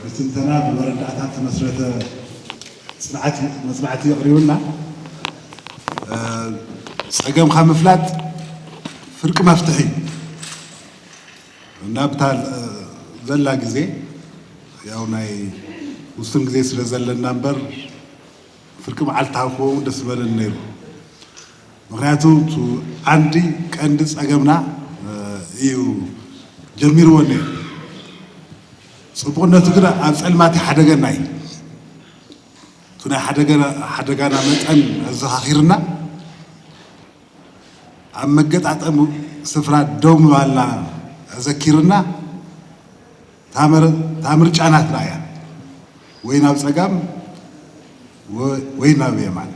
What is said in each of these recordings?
ብትንተና ብመረዳእታ ተመስረተ ፅንዓት መፅናዕቲ የቕሪቡልና። ፀገምካ ምፍላጥ ፍርቂ መፍትሒ እዩ እና ብታ ዘላ ግዜ ያው ናይ ውሱን ግዜ ስለ ዘለና እምበር ፍርቂ መዓልቲ ሃብክዎም ደስ በለኒ ነይሩ። ምክንያቱ እቲ ዓንዲ ቀንዲ ፀገምና እዩ ጀሚርዎ ነይሩ። ፅቡቕነቱ ግን ኣብ ፀልማት ይሓደገና እዩ። እቲ ናይ ሓደገና መጠን ኣዘኻኺርና ኣብ መገጣጠሚ ስፍራ ደው ምባልና ኣዘኪርና እታ ምርጫ ናትና እያ። ወይ ናብ ፀጋም ወይ ናብ የማን።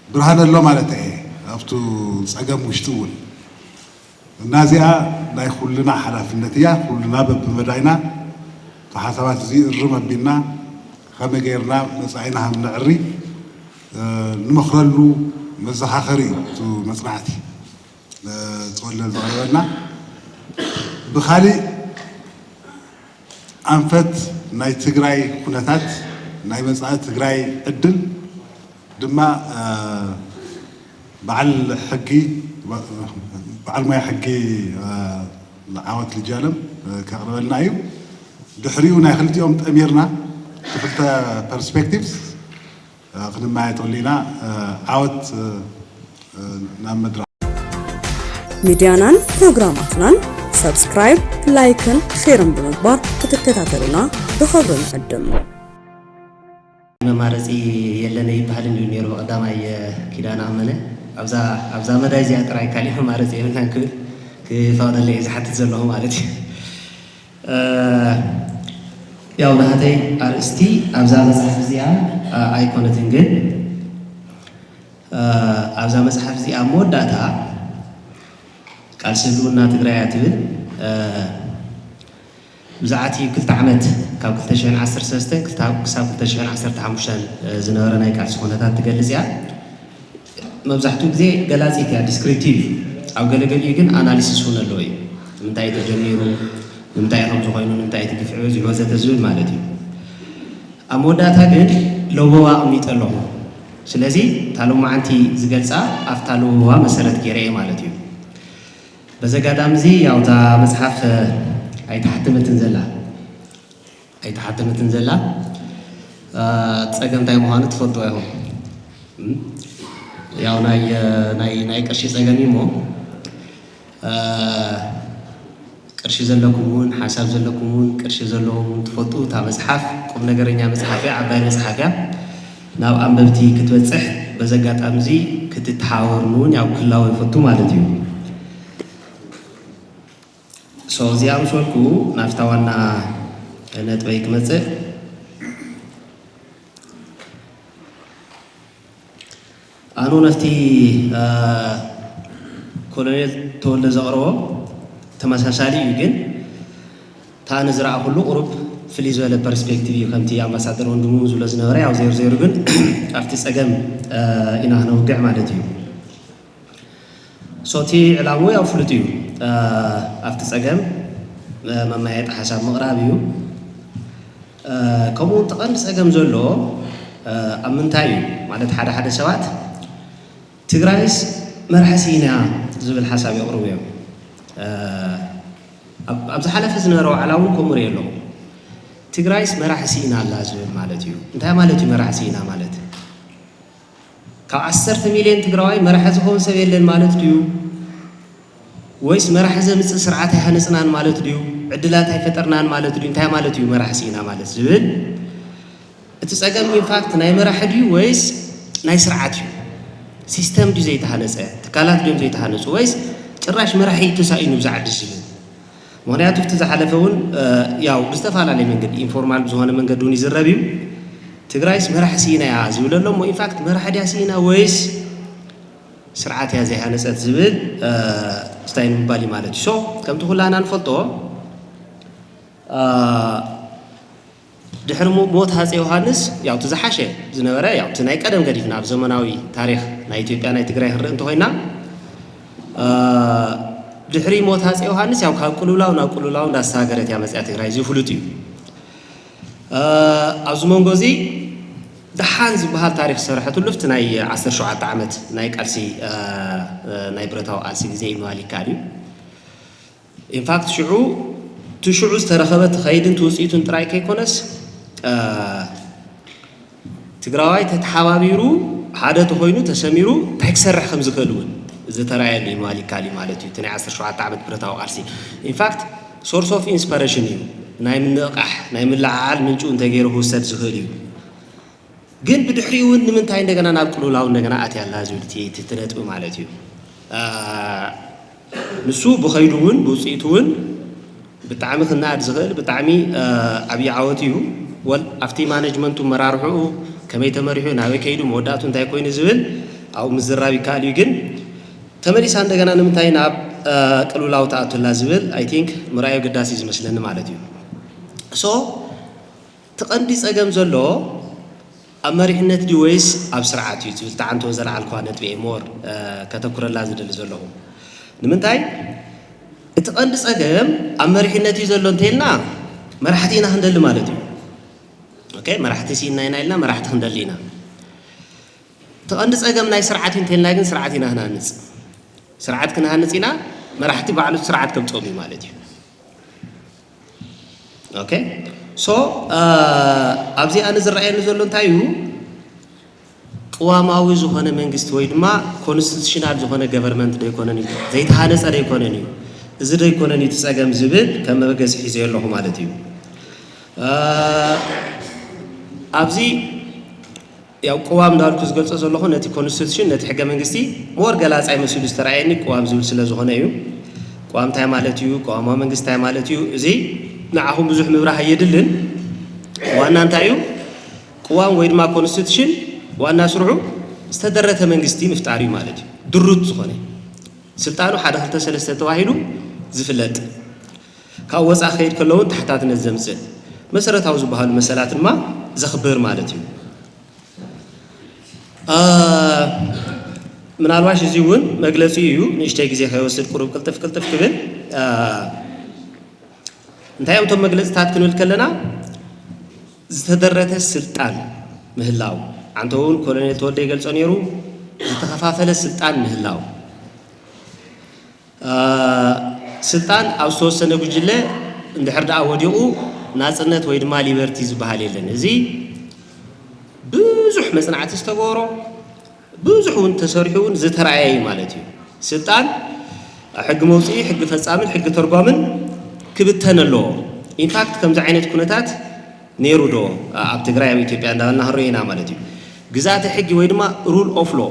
ብርሃን ኣሎ ማለት እየ ኣብቱ ፀገም ውሽጢ እውን እና እዚኣ ናይ ኩልና ሓላፍነት እያ። ኩልና በብመዳይና እቲ ሓሳባት እዚ እርም ኣቢልና ከመይ ገይርና መፃኢና ከም ነዕሪ ንመኽረሉ መዘኻኸሪ እዩ እቲ መፅናዕቲ ተወልደ ዘቕረበልና። ብኻሊእ ኣንፈት ናይ ትግራይ ኩነታት ናይ መፃኢ ትግራይ ዕድል ድማ በዓል ሕጊ በዓል ሞያ ሕጊ ዓወት ልጃለም ከቕርበልና እዩ። ድሕሪኡ ናይ ክልቲኦም ጠሚርና ክልተ ፐርስፔክቲቭስ ክንመያየጠሉ ኢና። ዓወት ናብ መድረኽ። ሚድያናን ፕሮግራማትናን ሰብስክራይብ፣ ላይክን ሼርን ብምግባር ክትከታተሉና ብኽብሪ ንዕድም። መማረፂ የለን ኣይበሃልን እዩ ነይሩ ብቐዳማይ ኪዳነ ኣመነ። ኣብዛ ኣብዛ መዳይ እዚኣ ጥራይ ካሊእ መማረፂ የብልናን ክብል ክፈቕደለይ እየ ዝሓትት ዘለኹ ማለት እዩ። ያው ናህተይ ኣርእስቲ ኣብዛ መፅሓፍ እዚኣ ኣይኮነትን፣ ግን ኣብዛ መፅሓፍ እዚኣ ኣብ መወዳእታ ቃልሲ ህልውና ትግራይ እያ ትብል። ብዛዕባ እቲ ክልተ ዓመት ካብ ክልተ ሽሕን ዓሰርተ ሰለስተን ክሳብ ክልተ ሽሕን ዓሰርተ ሓሙሽተን ዝነበረ ናይ ቃልሲ ኩነታት ትገልፅ እያ። መብዛሕትኡ ግዜ ገላፂት እያ፣ ዲስክሪፕቲቭ እዩ። ኣብ ገለገሊኡ ግን ኣናሊሲስ እውን ኣለዎ እዩ። ንምንታይ ተጀሚሩ፣ ንምንታይ ከምዚ ኮይኑ፣ ንምንታይ እቲ ግፍዒ በዚሑ ወዘተ ዝብል ማለት እዩ። ኣብ መወዳእታ ግን ለበዋ ኣቕሚጠ ኣለኹ። ስለዚ እታ ሎማዓንቲ ዝገልፃ ኣብታ ለበዋ መሰረት ገይረ እየ ማለት እዩ። በዚ ኣጋጣሚ እዚ ያው እታ መፅሓፍ ኣይተሓተመትን ዘላ ኣይተሓተመትን ዘላ ፀገም እንታይ ምዃኑ ትፈልጥዎ ኢኹም። ያው ናይ ናይ ናይ ቅርሺ ፀገም እዩ እሞ ቅርሺ ዘለኩም እውን ሓሳብ ዘለኩም እውን ቅርሺ ዘለዎም እውን ትፈልጡ እታ መፅሓፍ ቁም ነገረኛ መፅሓፍ እያ፣ ዓባይ መፅሓፍ እያ። ናብ ኣንበብቲ ክትበፅሕ በዚ ኣጋጣሚ እዚ ክትተሓባበሩኒ እውን ያው ክላወ ይፈቱ ማለት እዩ። So እዚኣ ምስ በልኩ ናብታ ዋና ነጥበይ ክመፅእ። ኣኑ ነፍቲ ኮሎኔል ተወልደ ዘቕረቦ ተመሳሳሊ እዩ፣ ግን እታ ኣነ ዝረኣኹሉ ቁሩብ ፍልይ ዝበለ ፐርስፔክቲቭ እዩ። ከምቲ ኣምባሳደር ወንድሙ ዝብሎ ዝነበረ ያው ዜሩ ዜሩ፣ ግን ኣብቲ ፀገም ኢና ክነውግዕ ማለት እዩ። So እቲ ዕላምኡ ያው ፍሉጥ እዩ። ኣብቲ ፀገም መመያየጢ ሓሳብ ምቕራብ እዩ። ከምኡ እውን እቲ ቀንዲ ፀገም ዘሎ ኣብ ምንታይ እዩ ማለት ሓደ ሓደ ሰባት ትግራይስ መራሒ ስኢና ዝብል ሓሳብ የቕርቡ እዮም። ኣብ ዝሓለፈ ዝነበረ ዋዕላ እውን ከምኡ ሪኤ ኣለኹ። ትግራይስ መራሒ ስኢና ኣላ ዝብል ማለት እዩ። እንታይ ማለት እዩ መራሒ ስኢና ማለት? ካብ ዓሰርተ ሚልዮን ትግራዋይ መራሒ ዝኸውን ሰብ የለን ማለት ድዩ? ወይስ መራሒ ዘምፅእ ስርዓት ኣይሃነፅናን ማለት ድዩ? ዕድላት ኣይፈጠርናን ማለት ድዩ? እንታይ ማለት እዩ መራሒ ስኢና ማለት ዝብል? እቲ ፀገም ኢንፋክት ናይ መራሒ ድዩ ወይስ ናይ ስርዓት እዩ? ሲስተም ድዩ ዘይተሃነፀ? ትካላት ድዮም ዘይተሃነፁ? ወይስ ጭራሽ መራሒ እዩ ተሳኢኑ ብዛ ዓዲ ዝብል? ምኽንያቱ እቲ ዝሓለፈ እውን ያው ብዝተፈላለየ መንገዲ ኢንፎርማል ብዝኾነ መንገዲ እውን ይዝረብ እዩ። ትግራይስ መራሒ ስኢና እያ ዝብል ኣሎ እሞ ኢንፋክት መራሒ ድያ ስኢና ወይስ ስርዓት እያ ዘይሃነፀት ዝብል ስታይ ንምባል እዩ ማለት እዩ። ሶ ከምቲ ኩላና ንፈልጦ ድሕሪ ሞት ሃፀይ ዮሃንስ ያው እቲ ዝሓሸ ዝነበረ ያው እቲ ናይ ቀደም ገዲፍና ኣብ ዘመናዊ ታሪክ ናይ ኢትዮጵያ ናይ ትግራይ ክንርኢ እንተኮይና ድሕሪ ሞት ሃፀይ ዮሃንስ ያው ካብ ቅልውላው ናብ ቅልውላው እንዳተሳገረት እያ መፅያ ትግራይ፣ እዚ ፍሉጥ እዩ። ኣብዚ መንጎ እዚ ደሓን ዝበሃል ታሪክ ዝሰረሐትሉ ኣብቲ ናይ ዓሰርተ ሸውዓተ ዓመት ናይ ቃልሲ፣ ናይ ብረታዊ ቃልሲ ግዜ እዩ ምባል ይከኣል እዩ። ኢንፋክት ሽዑ እቲ ሽዑ ዝተረኸበ እቲ ከይድን እቲ ውፅኢቱን ጥራይ ከይኮነስ ትግራዋይ ተተሓባቢሩ ሓደ ተኮይኑ ተሰሚሩ እንታይ ክሰርሕ ከም ዝኽእል እውን ዝተራየሉ እዩ ምባል ይከኣል እዩ ማለት እዩ። እቲ ናይ ዓሰርተ ሸውዓተ ዓመት ብረታዊ ቃልሲ ኢንፋክት ሶርስ ኦፍ ኢንስፓሬሽን እዩ። ናይ ምንቕቓሕ ናይ ምልዕዓል ምንጩ እንተገይሩ ክውሰድ ዝኽእል እዩ። ግን ብድሕሪኡ እውን ንምንታይ እንደገና ናብ ቅልውላው እንደገና ኣትያ ኣላ ዝብል እቲ እቲ ነጥቢ ማለት እዩ። ንሱ ብኸይዱ እውን ብውፅኢቱ እውን ብጣዕሚ ክነኣድ ዝኽእል ብጣዕሚ ዓብዪ ዓወት እዩ። ወል ኣብቲ ማነጅመንቱ መራርሕኡ ከመይ ተመሪሑ ናበይ ከይዱ መወዳእቱ እንታይ ኮይኑ ዝብል ኣብኡ ምዝራብ ይከኣል እዩ። ግን ተመሊሳ እንደገና ንምንታይ ናብ ቅልውላው ተኣቱላ ዝብል ኣይ ቲንክ ምርኣዩ ግዳሲ ዝመስለኒ ማለት እዩ። ሶ እቲ ቀንዲ ጸገም ዘሎ ኣብ መሪሕነት ድዩ ወይስ ኣብ ስርዓት እዩ ዝብል ተዓንቶ ዘለዓልኳ ነጥቢ እየ ሞር ከተኩረላ ዝደሊ ዘለኹ። ንምንታይ እቲ ቀንዲ ጸገም ኣብ መሪሕነት እዩ ዘሎ እንተልና መራሕቲ ኢና ክንደሊ ማለት እዩ። ኦኬ፣ መራሕቲ ሲኢና ኢና ኢልና መራሕቲ ክንደሊ ኢና። እቲ ቀንዲ ጸገም ናይ ስርዓት እዩ እንተልና ግን ስርዓት ኢና ክንሃንጽ። ስርዓት ክንሃንጽ ኢና፣ መራሕቲ ባዕሉ ስርዓት ከምጾም እዩ ማለት እዩ። ኦኬ፣ ሶ ኣብዚ ኣነ ዝረኣየኒ ዘሎ እንታይ እዩ? ቅዋማዊ ዝኾነ መንግስቲ ወይ ድማ ኮንስቲቱሽናል ዝኾነ ገቨርንመንት ዶ ኣይኮነን እዩ፣ ዘይተሃነፀ ዶ ኣይኮነን እዩ፣ እዚ ዶ ኣይኮነን እዩ እቲ ፀገም ዝብል ከም መበገሲ ሒዘ ኣለኹ ማለት እዩ። ኣብዚ ያው ቅዋም እንዳልኩ ዝገልጾ ዘለኹ ነቲ ኮንስቲቱሽን ነቲ ሕገ መንግስቲ ሞር ገላጻይ መሲሉ ዝተረኣየኒ ቅዋም ዝብል ስለ ዝኾነ እዩ። ቅዋም እንታይ ማለት እዩ? ቅዋማዊ መንግስቲ እንታይ ማለት እዩ? እዚ ንዓኹም ብዙሕ ምብራህ ኣየድልን። ዋና እንታይ እዩ? ቅዋም ወይ ድማ ኮንስቲቱሽን ዋና ስርሑ ዝተደረተ መንግስቲ ምፍጣር እዩ ማለት እዩ። ድሩት ዝኾነ ስልጣኑ ሓደ ክልተ ሰለስተ ተባሂሉ ዝፍለጥ ካብ ወፃእ ክኸይድ ከለውን ተሓታትነት ዘምፅእ መሰረታዊ ዝበሃሉ መሰላት ድማ ዘኽብር ማለት እዩ። ምናልባሽ እዚ እውን መግለፂ እዩ። ንእሽተይ ግዜ ከይወስድ ቁሩብ ቅልጥፍ ቅልጥፍ ክብል እንታይ እዮም እቶም መግለፅታት ክንብል ከለና ዝተደረተ ስልጣን ምህላው፣ ዓንተ እውን ኮሎኔል ተወልደ ይገልፆ ነይሩ። ዝተኸፋፈለ ስልጣን ምህላው ስልጣን ኣብ ዝተወሰነ ጉጅለ እንድሕር ደኣ ወዲቑ ናፅነት ወይ ድማ ሊበርቲ ዝበሃል የለን። እዚ ብዙሕ መፅናዕቲ ዝተገበሮ ብዙሕ እውን ተሰሪሑ እውን ዝተረኣየ እዩ ማለት እዩ። ስልጣን ሕጊ መውፅኢ፣ ሕጊ ፈፃምን ሕጊ ተርጓምን ክብተን ኣለዎ። ኢንፋክት ከምዚ ዓይነት ኩነታት ነይሩ ዶ ኣብ ትግራይ ኣብ ኢትዮጵያ እንዳበልና ክንሪኦ ኢና ማለት እዩ። ግዛተ ሕጊ ወይ ድማ ሩል ኦፍ ሎ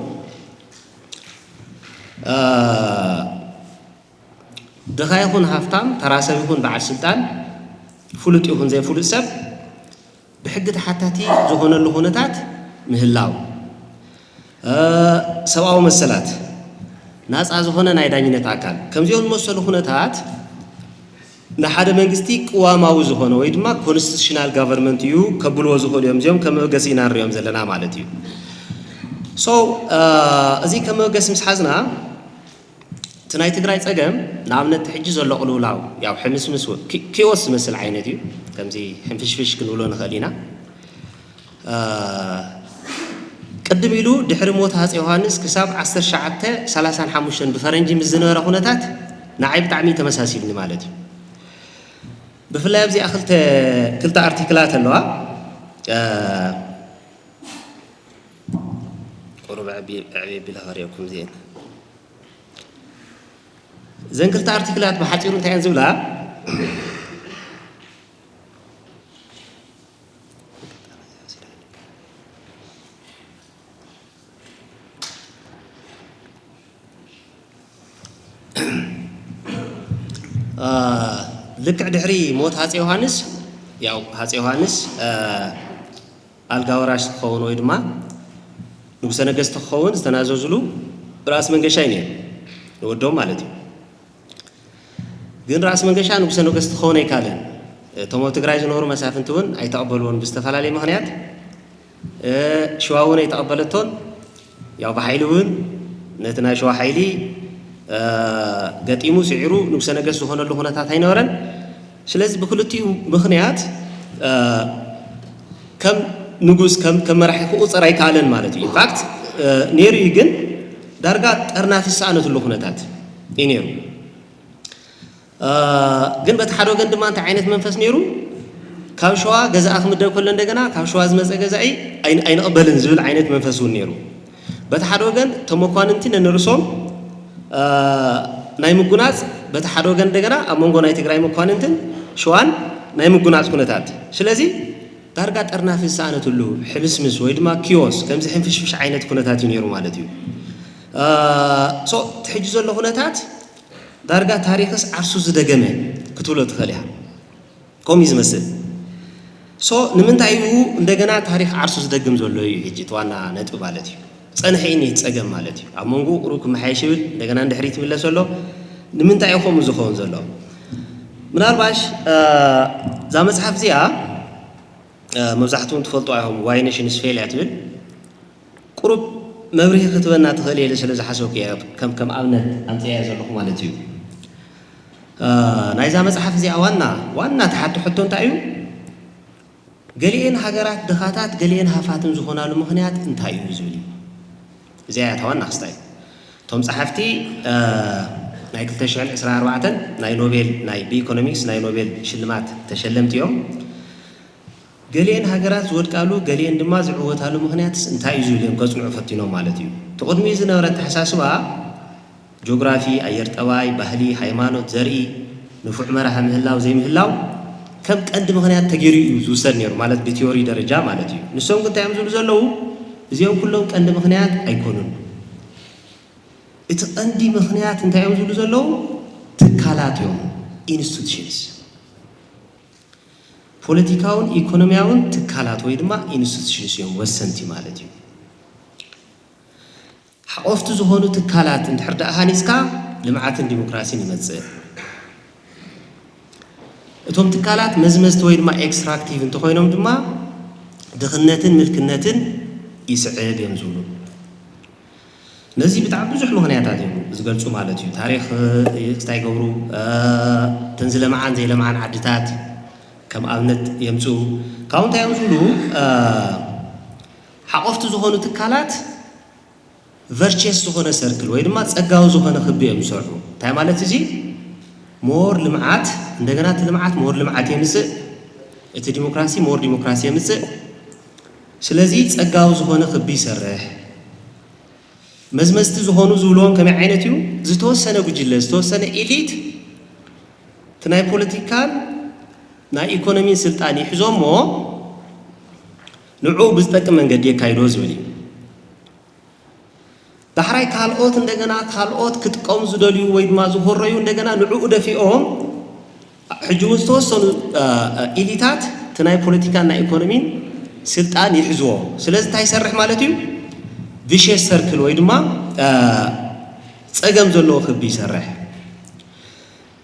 ድኻ ይኹን ሃፍታም፣ ተራ ሰብ ይኹን በዓል ስልጣን፣ ፍሉጥ ይኹን ዘይፍሉጥ ሰብ ብሕጊ ተሓታቲ ዝኾነሉ ኩነታት ምህላው፣ ሰብኣዊ መሰላት፣ ናፃ ዝኾነ ናይ ዳኝነት ኣካል ከምዚኦም ዝመሰሉ ኩነታት ንሓደ መንግስቲ ቅዋማዊ ዝኾነ ወይ ድማ ኮንስቲቱሽናል ጋቨርንመንት እዩ ከብልዎ ዝኽእሉ እዮም። እዚኦም ከም መበገሲ ኢና ንሪኦም ዘለና ማለት እዩ። ሶ እዚ ከም መበገሲ ምስ ሓዝና እቲ ናይ ትግራይ ፀገም ንኣብነት ሕጂ ዘሎ ቅልውላው ያው ሕምስምስ ኪዮስ ዝመስል ዓይነት እዩ። ከምዚ ሕንፍሽፍሽ ክንብሎ ንኽእል ኢና። ቅድም ኢሉ ድሕሪ ሞት ሃፀ ዮሃንስ ክሳብ ዓሰርተ ትሽዓተ ሰላሳን ሓሙሽተን ብፈረንጂ ምስ ዝነበረ ኩነታት ንዓይ ብጣዕሚ ተመሳሲልኒ ማለት እዩ። ብፍላይ ኣብዚኣ ክልተ ክልተ ኣርቲክላት ኣለዋ። ቁሩብ ዕብይ ዕብይ ቢለ ከርእየኩም እዚአን። እዘን ክልተ ኣርቲክላት ብሓፂሩ እንታይ እየን ዝብላ? ልክዕ ድሕሪ ሞት ሃፀ ዮሃንስ ያው ሃፀ ዮሃንስ ኣልጋ ወራሽ ክኸውን ወይ ድማ ንጉሰ ነገስቲ ክኸውን ዝተናዘዝሉ ራእሲ መንገሻ እዩ ነይሩ፣ ንወዶም ማለት እዩ። ግን ራእሲ መንገሻ ንጉሰ ነገስቲ ክኸውን ኣይካልን። እቶም ኣብ ትግራይ ዝነበሩ መሳፍንቲ እውን ኣይተቐበልዎን ብዝተፈላለየ ምኽንያት። ሽዋ እውን ኣይተቐበለቶን። ያው ብሓይሊ እውን ነቲ ናይ ሽዋ ሓይሊ ገጢሙ ስዒሩ ንጉሰ ነገስት ዝኾነሉ ኩነታት ኣይነበረን። ስለዚ ብክልቲኡ ምኽንያት ከም ንጉስ ከም ከም መራሒ ክቑፀር ኣይከኣለን ማለት እዩ። ኢንፋክት ነይሩ እዩ፣ ግን ዳርጋ ጠርናፊ ዝሰኣነትሉ ኩነታት እዩ ነይሩ። ግን በቲ ሓደ ወገን ድማ እንታይ ዓይነት መንፈስ ነይሩ? ካብ ሸዋ ገዛኢ ክምደብ ከሎ እንደገና ካብ ሸዋ ዝመፀ ገዛኢ ኣይንቕበልን ዝብል ዓይነት መንፈስ እውን ነይሩ። በቲ ሓደ ወገን እቶም መኳንንቲ ነንርእሶም ናይ ምጉናፅ፣ በቲ ሓደ ወገን እንደገና ኣብ መንጎ ናይ ትግራይ መኳንንትን ሸዋን ናይ ምጉናፅ ኩነታት። ስለዚ ዳርጋ ጠርናፊ ዝሰኣነትሉ ሕምስምስ ወይ ድማ ኪዮስ ከምዚ ሕንፍሽፍሽ ዓይነት ኩነታት እዩ ነይሩ ማለት እዩ። ሶ እቲ ሕጂ ዘሎ ኩነታት ዳርጋ ታሪኽስ ዓርሱ ዝደገመ ክትብሎ ትኽእል ኢኻ። ከምኡ እዩ ዝመስል። ሶ ንምንታይ እዩ እንደገና ታሪኽ ዓርሱ ዝደግም ዘሎ እዩ ሕጂ እቲ ዋና ነጥቢ ማለት እዩ። ጸንሐ እዩ እቲ ጸገም ማለት እዩ። ኣብ መንጎ ቁሩብ ክመሓየሽ ይብል፣ እንደገና ንድሕሪት ይምለስ ኣሎ። ንምንታይ እዩ ከምኡ ዝኸውን ዘሎ? ምናልባሽ እዛ መጽሓፍ እዚኣ መብዛሕትኡ ትፈልጡ ኢኹም፣ ዋይ ኔሽንስ ፌል እያ ትብል። ቁሩብ መብርሂ ክትበና ትኽእል እየ ስለ ዝሓሰብኩ እየ ከም ከም ኣብነት ኣምፅያ ዘለኹ ማለት እዩ። ናይዛ መፅሓፍ እዚኣ ዋና ዋና ተሓቶ ሕቶ እንታይ እዩ? ገሊኤን ሃገራት ድኻታት ገሊኤን ሃፋትም ዝኾናሉ ምኽንያት እንታይ እዩ ዝብል እዩ። እዚኣ እያ ዋና ክስታይ። እቶም ፀሓፍቲ ናይ ክልተ ሽሕን ዕስራን ኣርባዕተን ናይ ኖቤል ናይ ብኢኮኖሚክስ ናይ ኖቤል ሽልማት ተሸለምቲ እዮም። ገሊኤን ሃገራት ዝወድቃሉ ገሊኤን ድማ ዝዕወታሉ ምኽንያትስ እንታይ እዩ ዝብል እዮም ከፅንዑ ፈቲኖም ማለት እዩ። እቲ ቅድሚኡ ዝነበረ ኣተሓሳስባ ጆግራፊ፣ ኣየር ጠባይ፣ ባህሊ፣ ሃይማኖት፣ ዘርኢ፣ ንፉዕ መራሒ ምህላው ዘይምህላው ከም ቀንዲ ምኽንያት ተገይሩ እዩ ዝውሰድ ነይሩ ማለት ብቲዮሪ ደረጃ ማለት እዩ። ንሶም ግን እንታይ እዮም ዝብሉ ዘለዉ? እዚኦም ኩሎም ቀንዲ ምኽንያት ኣይኮኑን። እቲ ቀንዲ ምኽንያት እንታይ እዮም ዝብሉ ዘለዉ? ትካላት እዮም፣ ኢንስቲቱሽንስ። ፖለቲካውን ኢኮኖሚያውን ትካላት ወይ ድማ ኢንስቲቱሽንስ እዮም ወሰንቲ ማለት እዩ። ሓቆፍቲ ዝኾኑ ትካላት እንድሕር ደኣ ሃኒፅካ ልምዓትን ዲሞክራሲን ይመፅእ። እቶም ትካላት መዝመዝቲ ወይ ድማ ኤክስትራክቲቭ እንተኾይኖም ድማ ድኽነትን ምልክነትን ይስዕብ እዮም ዝብሉ። ነዚ ብጣዕሚ ብዙሕ ምኽንያታት እዮም ዝገልፁ ማለት እዩ። ታሪኽ ክስታይ ይገብሩ፣ እተን ዝለምዓን ዘይለምዓን ዓድታት ከም ኣብነት የምፅኡ። ካብኡ እንታይ እዮም ዝብሉ? ሓቆፍቲ ዝኾኑ ትካላት ቨርችየስ ዝኾነ ሰርክል ወይ ድማ ፀጋዊ ዝኾነ ክቢ እዮም ዝሰርሑ። እንታይ ማለት እዚ? ሞር ልምዓት፣ እንደገና እቲ ልምዓት ሞር ልምዓት የምፅእ፣ እቲ ዲሞክራሲ ሞር ዲሞክራሲ የምፅእ። ስለዚ ፀጋዊ ዝኾነ ክቢ ይሰርሕ። መዝመዝቲ ዝኾኑ ዝብልዎም ከመይ ዓይነት እዩ? ዝተወሰነ ጉጅለ፣ ዝተወሰነ ኢሊት እቲ ናይ ፖለቲካን ናይ ኢኮኖሚን ስልጣን ይሕዞ እሞ ንዕኡ ብዝጠቅም መንገዲ የካይዶ ዝብል እዩ። ዳሕራይ ካልኦት እንደገና ካልኦት ክጥቀሙ ዝደልዩ ወይ ድማ ዝኾረዩ እንደገና ንዕኡ ደፊኦም ሕጂ እውን ዝተወሰኑ ኢሊታት እቲ ናይ ፖለቲካን ናይ ኢኮኖሚን ስልጣን ይሕዝዎ። ስለዚ እንታይ ይሰርሕ ማለት እዩ? ቪሽየስ ሰርክል ወይ ድማ ፀገም ዘለዎ ክቢ ይሰርሕ።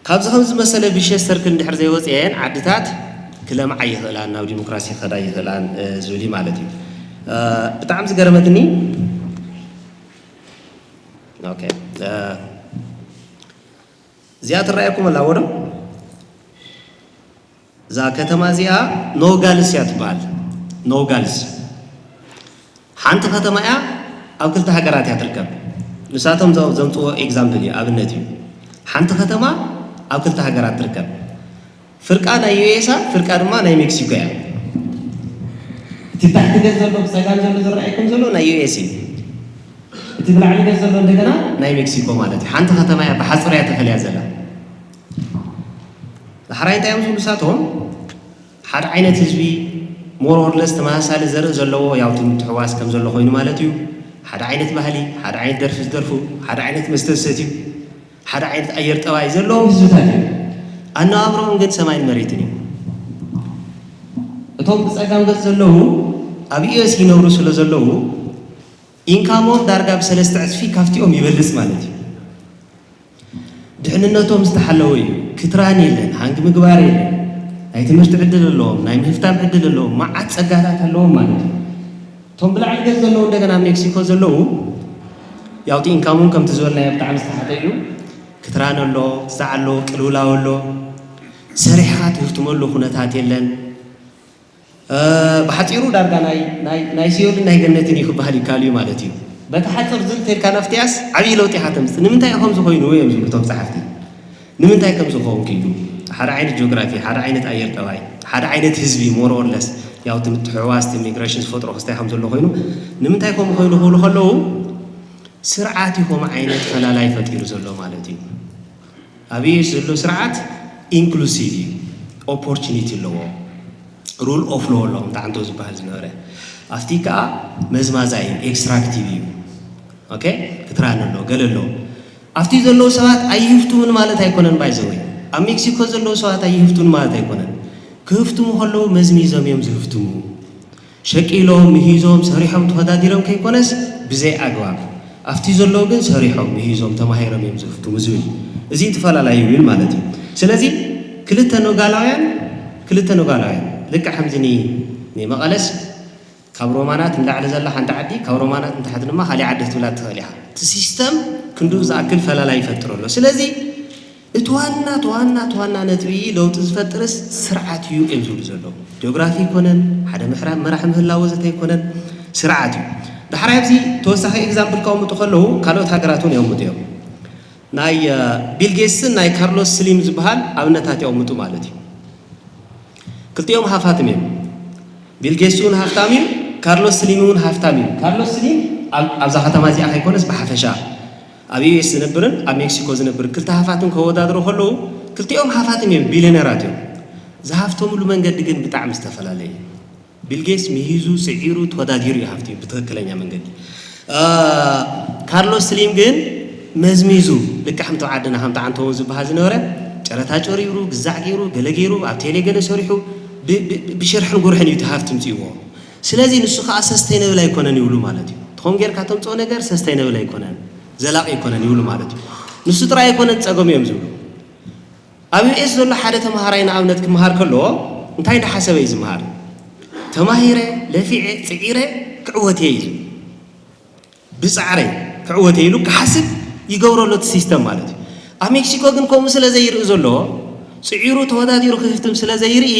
ካብዚ ከም ዝመሰለ ቪሽየስ ሰርክል እንድሕር ዘይወፅአን ዓድታት ክለምዓ ይኽእላን ናብ ዲሞክራሲ ክኸዳ ይኽእላን ዝብል እዩ ማለት እዩ። ብጣዕሚ ዝገረመትኒ እዚኣ ትረኣየኩም ኣላ ወዶ እዛ ከተማ እዚኣ ኖጋልስ እያ ትበሃል። ኖጋልስ ሓንቲ ከተማ እያ፣ ኣብ ክልተ ሃገራት እያ ትርከብ። ንሳቶም ዘምፅዎ ኤግዛምፕል እዩ፣ ኣብነት እዩ። ሓንቲ ከተማ ኣብ ክልተ ሃገራት ትርከብ። ፍርቃ ናይ ዩኤስ እያ፣ ፍርቃ ድማ ናይ ሜክሲኮ እያ። እቲ ታሕቲ ገፅ ዘሎ ብፀጋም ዘሎ ዝረኣየኩም ዘሎ ናይ ዩኤስ እዩ። እቲ ብላዕሊ ገፅ ዘሎ እንደገና ናይ ሜክሲኮ ማለት እዩ። ሓንቲ ከተማ እያ፣ ብሓፂር እያ ተፈልያ ዘላ። ዳሕራይ እንታይ እዮም ዝብሉ ንሳቶም? ሓደ ዓይነት ህዝቢ ሞር ኦር ለስ ተመሳሳሊ ዘርኢ ዘለዎ ያው እቲ ምትሕዋስ ከም ዘሎ ኮይኑ ማለት እዩ። ሓደ ዓይነት ባህሊ፣ ሓደ ዓይነት ደርፊ ዝደርፉ፣ ሓደ ዓይነት መስተ ዝሰትዩ፣ ሓደ ዓይነት ኣየር ጠባይ ዘለዎም ህዝብታት እዮም። ኣነባብረኦም ግን ሰማይን መሬትን እዩ። እቶም ብፀጋም ገፅ ዘለዉ ኣብ ዩኤስ ይነብሩ ስለ ዘለዉ ኢንካሞም ዳርጋ ብሰለስተ ዕፅፊ ካብቲኦም ይበልፅ ማለት እዩ። ድሕንነቶም ዝተሓለወ እዩ። ክትራን የለን፣ ሃንግ ምግባር የለን፣ ናይ ትምህርቲ ዕድል ኣለዎም፣ ናይ ምህፍታም ዕድል ኣለዎም፣ መዓት ፀጋታት ኣለዎም ማለት እዩ። እቶም ብላዕሊ ገፅ ዘለዉ እንደገና ኣብ ሜክሲኮ ዘለዉ ያው እቲ ኢንካም እውን ከምቲ ዝበልናዮ ብጣዕሚ ዝተሓተ እዩ። ክትራን ኣሎ፣ ክሳዕ ኣሎ፣ ቅልውላው ኣሎ። ሰሪሕኻ ትህፍትመሉ ኩነታት የለን። ብሓፂሩ ዳርጋ ናይ ሲኦልን ናይ ገነትን እዩ ክበሃል ይከኣል እዩ ማለት እዩ። በቲ ሓፂር ዝል ተልካ ናፍትያስ ዓብዪ ለውጢ ኢኻ ተምፅእ። ንምንታይ እዩ ከምዚ ኮይኑ እዮም ዝብሉ እቶም ፀሓፍቲ። ንምንታይ ከምዚ ክኸውን ክኢሉ? ሓደ ዓይነት ጂኦግራፊ፣ ሓደ ዓይነት ኣየር ጠባይ፣ ሓደ ዓይነት ህዝቢ፣ ሞሮርለስ ያው እቲ ምትሕውዋስ፣ እቲ ሚግሬሽን ዝፈጥሮ ክስታይ ከም ዘሎ ኮይኑ፣ ንምንታይ ከምኡ ኮይኑ ክብሉ ከለዉ፣ ስርዓት እዩ ከምኡ ዓይነት ፈላላይ ፈጢሩ ዘሎ ማለት እዩ። ኣብ ዩኤስ ዘሎ ስርዓት ኢንክሉሲቭ እዩ፣ ኦፖርቹኒቲ ኣለዎ፣ ሩል ኦፍ ሎ ኣለዎ፣ ምጣዕንቶ ዝበሃል ዝነበረ። ኣብቲ ከዓ መዝማዛ እዩ፣ ኤክስትራክቲቭ እዩ። ኦኬ፣ ክትራን ኣሎ፣ ገለ ኣሎ። ኣብቲ ዘለዉ ሰባት ኣይህፍትሙን ማለት ኣይኮነን። ባይዘወይ ኣብ ሜክሲኮ ዘለዉ ሰባት ኣይህፍትሙን ማለት ኣይኮነን። ክህፍትሙ ከለዉ መዝሚዞም እዮም ዝህፍትሙ። ሸቂሎም፣ ምሂዞም፣ ሰሪሖም፣ ተወዳዲሮም ከይኮነስ ብዘይ ኣግባብ ኣብቲ ዘለዉ ግን ሰሪሖም፣ ምሂዞም፣ ተማሂሮም እዮም ዝህፍትሙ ዝብል እዩ። እዚ እቲ ፈላላዩ ይብል ማለት እዩ። ስለዚ ክልተ ኖጋላውያን ክልተ ኖጋላውያን ልክዕ ከምዚ ኒ ንመቐለስ ካብ ሮማናት ንላዕሊ ዘላ ሓንቲ ዓዲ፣ ካብ ሮማናት ንታሕቲ ድማ ካሊእ ዓዲ ክትብላ ትኽእል ኢኻ። እቲ ሲስተም ክንድኡ ዝኣክል ፈላላይ ይፈጥር ኣሎ። ስለዚ እቲ ዋና እቲ ዋና እቲ ዋና ነጥቢ ለውጢ ዝፈጥርስ ስርዓት እዩ እዮም ዝብሉ ዘለዉ። ጂኦግራፊ ኣይኮነን፣ ሓደ ምሕራ መራሒ ምህላው ወዘተ ኣይኮነን፣ ስርዓት እዩ። ዳሕራይ ኣብዚ ተወሳኺ ኤግዛምፕል ከቕምጡ ከለዉ ካልኦት ሃገራት እውን የቕምጡ እዮም። ናይ ቢል ጌትስን ናይ ካርሎስ ስሊም ዝበሃል ኣብነታት የቕምጡ ማለት እዩ። ክልቲኦም ሃፋትም እዮም። ቢል ጌትስ እውን ሃፍታም እዩ፣ ካርሎስ ስሊም እውን ሃፍታም እዩ። ካርሎስ ስሊም ኣብዛ ከተማ እዚኣ ከይኮነስ ብሓፈሻ ኣብ ዩ ኤስ ዝነብርን ኣብ ሜክሲኮ ዝነብርን ክልተ ሃፋትም ከወዳድሩ ከለዉ ክልቲኦም ሃፋትም እዮም፣ ቢልዮነራት እዮም። ዝሃፍተምሉ መንገዲ ግን ብጣዕሚ ዝተፈላለየ እዩ። ቢል ጌትስ ምሂዙ፣ ስዒሩ፣ ተወዳዲሩ እዩ ሃፍቲ ብትኽክለኛ መንገዲ። ካርሎስ ስሊም ግን መዝሚዙ፣ ልክዕ ከምቲ ዓድና ከምቲ ዓንተውን ዝበሃል ዝነበረ ጨረታ ጨሪሩ፣ ግዛዕ ገይሩ፣ ገለ ገይሩ፣ ኣብ ቴሌ ገለ ሰሪሑ፣ ብሽርሕን ጉርሕን እዩ እቲ ሃፍቲ ምፅእዎ። ስለዚ ንሱ ከዓ ሰስተይነብል ኣይኮነን ይብሉ ማለት እዩ። ትኾም ጌርካ ተምፅኦ ነገር ሰስተይነብል ኣይኮነን፣ ዘላቂ ኣይኮነን ይብሉ ማለት እዩ። ንሱ ጥራይ ኣይኮነን ፀገም እዮም ዝብሉ። ኣብ ዩ ኤስ ዘሎ ሓደ ተምሃራይ ንኣብነት ክምሃር ከሎ እንታይ እንዳሓሰበ እዩ ዝምሃር? ተማሂረ፣ ለፊዐ፣ ፅዒረ ክዕወት እየ እዩ ዝብል። ብፃዕረይ ክዕወት እየ ኢሉ ክሓስብ ይገብሮ ኣሎ እቲ ሲስተም ማለት እዩ። ኣብ ሜክሲኮ ግን ከምኡ ስለ ዘይርኢ ዘሎ፣ ፅዒሩ ተወዳዲሩ ክህፍትም ስለ ዘይርኢ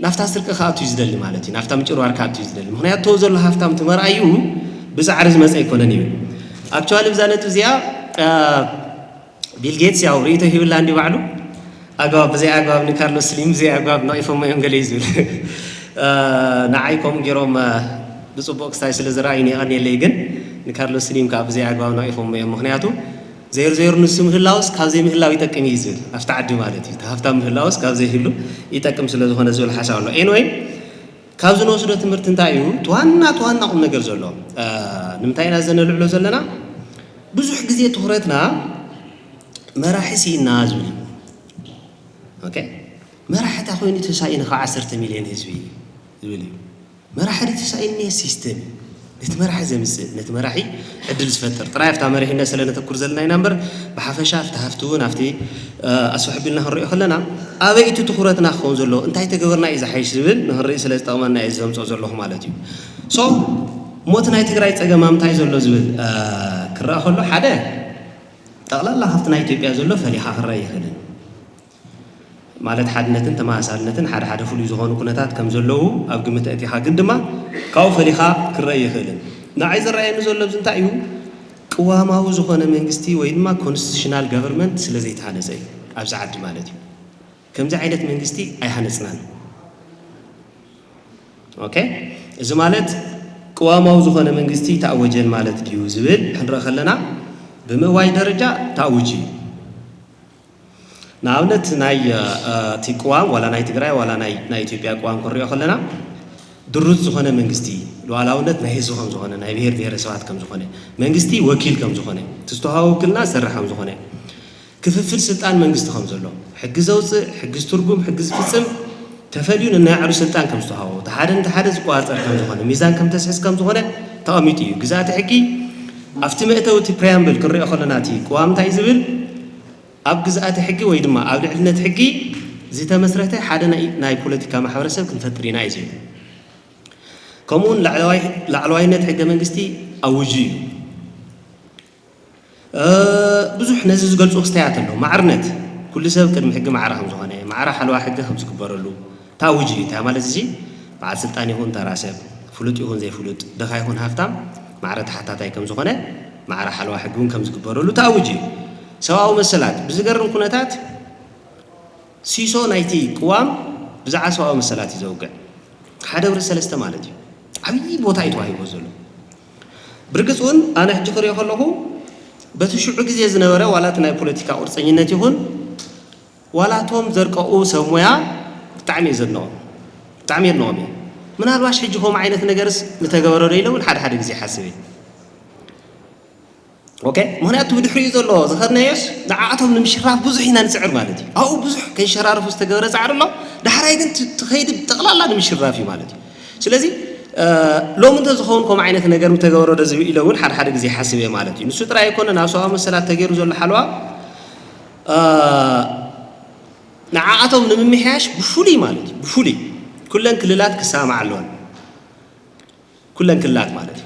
ናብታ ስርቂ ክኣቱ እዩ ዝደሊ ማለት እዩ። ናብታ ምጭርዋር ክኣቱ እዩ ዝደሊ። ምክንያቱ ተው ዘሎ ሃፍታም ትመርኣዩ ብፃዕሪ ዝመፀ ኣይኮነን ይብል። ኣክቹዋሊ ብዛ ነጥብ እዚኣ ቢል ጌትስ ያው ርእይቶ ሂብላ እንዲ ባዕሉ ኣግባብ ብዘይ ኣግባብ ንካርሎስ ስሊም ብዘይ ኣግባብ ነቒፎሞ እዮም ገለ እዩ ዝብል። ንዓይ ከምኡ ገይሮም ብፅቡቕ ክስታይ ስለ ዝረኣዩ የቐንየለይ፣ ግን ንካርሎስ ስሊም ከዓ ብዘይ ኣግባብ ነቒፎሞ እዮም። ምክንያቱ ዘይሩ ዘይሩ ንሱ ምህላውስ ካብ ዘይምህላው ይጠቅም እዩ ዝብል ኣብቲ ዓዲ ማለት እዩ። እቲ ሃፍታም ምህላውስ ካብ ዘይህሉ ይጠቅም ስለ ዝኾነ ዝብል ሓሳብ ኣሎ። ኤንወይ ካብዚ ንወስዶ ትምህርቲ እንታይ እዩ? እቲ ዋና እቲ ዋና ቁም ነገር ዘሎ ንምንታይ ኢና ዘነልዕሎ ዘለና? ብዙሕ ግዜ ትኹረትና መራሒ ስኢና ዝብል እዩ። ኦኬ፣ መራሒ እንታይ ኮይኑ ተሳኢኑ ካብ ዓሰርተ ሚልዮን ህዝቢ ዝብል እዩ። መራሒ ተሳኢኑ እኒሀ ሲስተም እዩ። ነቲ መራሒ ዘምፅእ፣ ነቲ መራሒ ዕድል ዝፈጥር ጥራይ ኣብታ መሪሕነት ስለ ነተኩር ዘለና ኢና እምበር ብሓፈሻ ኣብቲ ሃፍቲ እውን ኣብቲ ኣስፍሕ ቢልና ክንሪኦ ከለና ኣበይ እቲ ትኹረትና ክኸውን ዘለዎ እንታይ ተገበርና እዩ ዝሓይሽ ዝብል ንክንርኢ ስለ ዝጠቕመና እየ ዘምፅኦ ዘለኹ ማለት እዩ። ሶ ሞት ናይ ትግራይ ፀገም ኣብ ምንታይ ዘሎ ዝብል ክረኣ ከሎ ሓደ ጠቕላላ ካብቲ ናይ ኢትዮጵያ ዘሎ ፈሊኻ ክረአ ይኽእልን ማለት ሓድነትን ተመሳሳልነትን ሓደ ሓደ ፍሉይ ዝኾኑ ኩነታት ከም ዘለዉ ኣብ ግምት ኣእቲኻ ግን ድማ ካብኡ ፈሊኻ ክረአ ይኽእልን ንዓይ ዝረኣየኒ ዘሎ ኣብዚ እንታይ እዩ ቅዋማዊ ዝኾነ መንግስቲ ወይ ድማ ኮንስቲቱሽናል ገቨርንመንት ስለ ዘይተሃነፀ እዩ ኣብዚ ዓዲ ማለት እዩ። ከምዚ ዓይነት መንግስቲ ኣይሃነፅናን። ኦኬ፣ እዚ ማለት ቅዋማዊ ዝኾነ መንግስቲ ተኣወጀን ማለት ድዩ ዝብል ክንርኢ ከለና ብምእዋጅ ደረጃ ተኣውጁ እዩ። ንኣብነት ናይ እቲ ቅዋም ዋላ ናይ ትግራይ ዋላ ናይ ኢትዮጵያ ቅዋም ክንሪኦ ከለና ድሩት ዝኾነ መንግስቲ ሉዓላውነት ናይ ህዝቢ ከም ዝኾነ ናይ ብሄር ብሄረሰባት ከም ዝኾነ መንግስቲ ወኪል ከም ዝኾነ እቲ ዝተዋሃቦ ውክልና ዝሰርሕ ከም ዝኾነ ክፍፍል ስልጣን መንግስቲ ከም ዘሎ ሕጊ ዘውፅእ፣ ሕጊ ዝትርጉም፣ ሕጊ ዝፍፅም ተፈልዩ ነናይ ባዕሉ ስልጣን ከም ዝተዋሃቦ እቲ ሓደ ነቲ ሓደ ዝቆፃፀር ከም ዝኾነ ሚዛን ከም ተስሕዝ ከም ዝኾነ ተቐሚጡ እዩ። ግዝኣተ ሕጊ ኣብቲ መእተዊ እቲ ፕሪያምብል ክንሪኦ ከለና እቲ ቅዋም እንታይ ዝብል ኣብ ግዝኣተ ሕጊ ወይ ድማ ኣብ ልዕልነት ሕጊ ዝተመስረተ ሓደ ናይ ፖለቲካ ማሕበረሰብ ክንፈጥር ኢና እዩ ዝብል። ከምኡ እውን ላዕለዋይነት ሕገ መንግስቲ ኣውጁ እዩ። ብዙሕ ነዚ ዝገልፁ ክስተያት ኣለዉ። ማዕርነት፣ ኩሉ ሰብ ቅድሚ ሕጊ ማዕረ ከም ዝኾነ፣ ማዕረ ሓለዋ ሕጊ ከም ዝግበረሉ ታውጅ እዩ። እንታይ ማለት እዚ? በዓል ስልጣን ይኹን ተራ ሰብ፣ ፍሉጥ ይኹን ዘይፍሉጥ፣ ድኻ ይኹን ሃፍታም፣ ማዕረ ተሓታታይ ከም ዝኾነ፣ ማዕረ ሓለዋ ሕጊ እውን ከም ዝግበረሉ ታውጅ እዩ። ሰብኣዊ መሰላት፣ ብዝገርም ኩነታት ሲሶ ናይቲ ቅዋም ብዛዕባ ሰብኣዊ መሰላት እዩ ዘውግዕ። ሓደ ብሪ ሰለስተ ማለት እዩ። ዓብዪ ቦታ እዩ ተዋሂቦ ዘሎ። ብርግፅ እውን ኣነ ሕጂ ክሪኦ ከለኹ በቲ ሽዑ ግዜ ዝነበረ ዋላ እቲ ናይ ፖለቲካ ቁርፀኝነት ይኹን ዋላ እቶም ዘርቀቑ ሰብ ሞያ ብጣዕሚ እዩ ዘድንቖም፣ ብጣዕሚ የድንቖም እዩ። ምናልባሽ ሕጂ ከምኡ ዓይነት ነገርስ ምተገበረ ዶ ኢለ እውን ሓደ ሓደ ግዜ ይሓስብ እየ። ኦኬ፣ ምኽንያቱ ብድሕሪኡ ዘሎ ዝኸድናዮስ ንዓኣቶም ንምሽራፍ ብዙሕ ኢና ንፅዕር ማለት እዩ። ኣብኡ ብዙሕ ከይሸራርፉ ዝተገበረ ፃዕሪ ኣሎ። ዳሕራይ ግን እቲ ከይዲ ብጠቕላላ ንምሽራፍ እዩ ማለት እዩ። ስለዚ ሎሚ እንተዝኸውን ከምኡ ዓይነት ነገር ምተገበሮ ዶ ዝብል ኢለ እውን ሓደ ሓደ ግዜ ይሓስብ እየ ማለት እዩ። ንሱ ጥራይ ኣይኮነን ኣብ ሰብኣዊ መሰላት ተገይሩ ዘሎ ሓለዋ ንዓኣቶም ንምምሕያሽ ብፍሉይ ማለት እዩ፣ ብፍሉይ ኩለን ክልላት ክሰማማዓ ኣለወን። ኩለን ክልላት ማለት እዩ።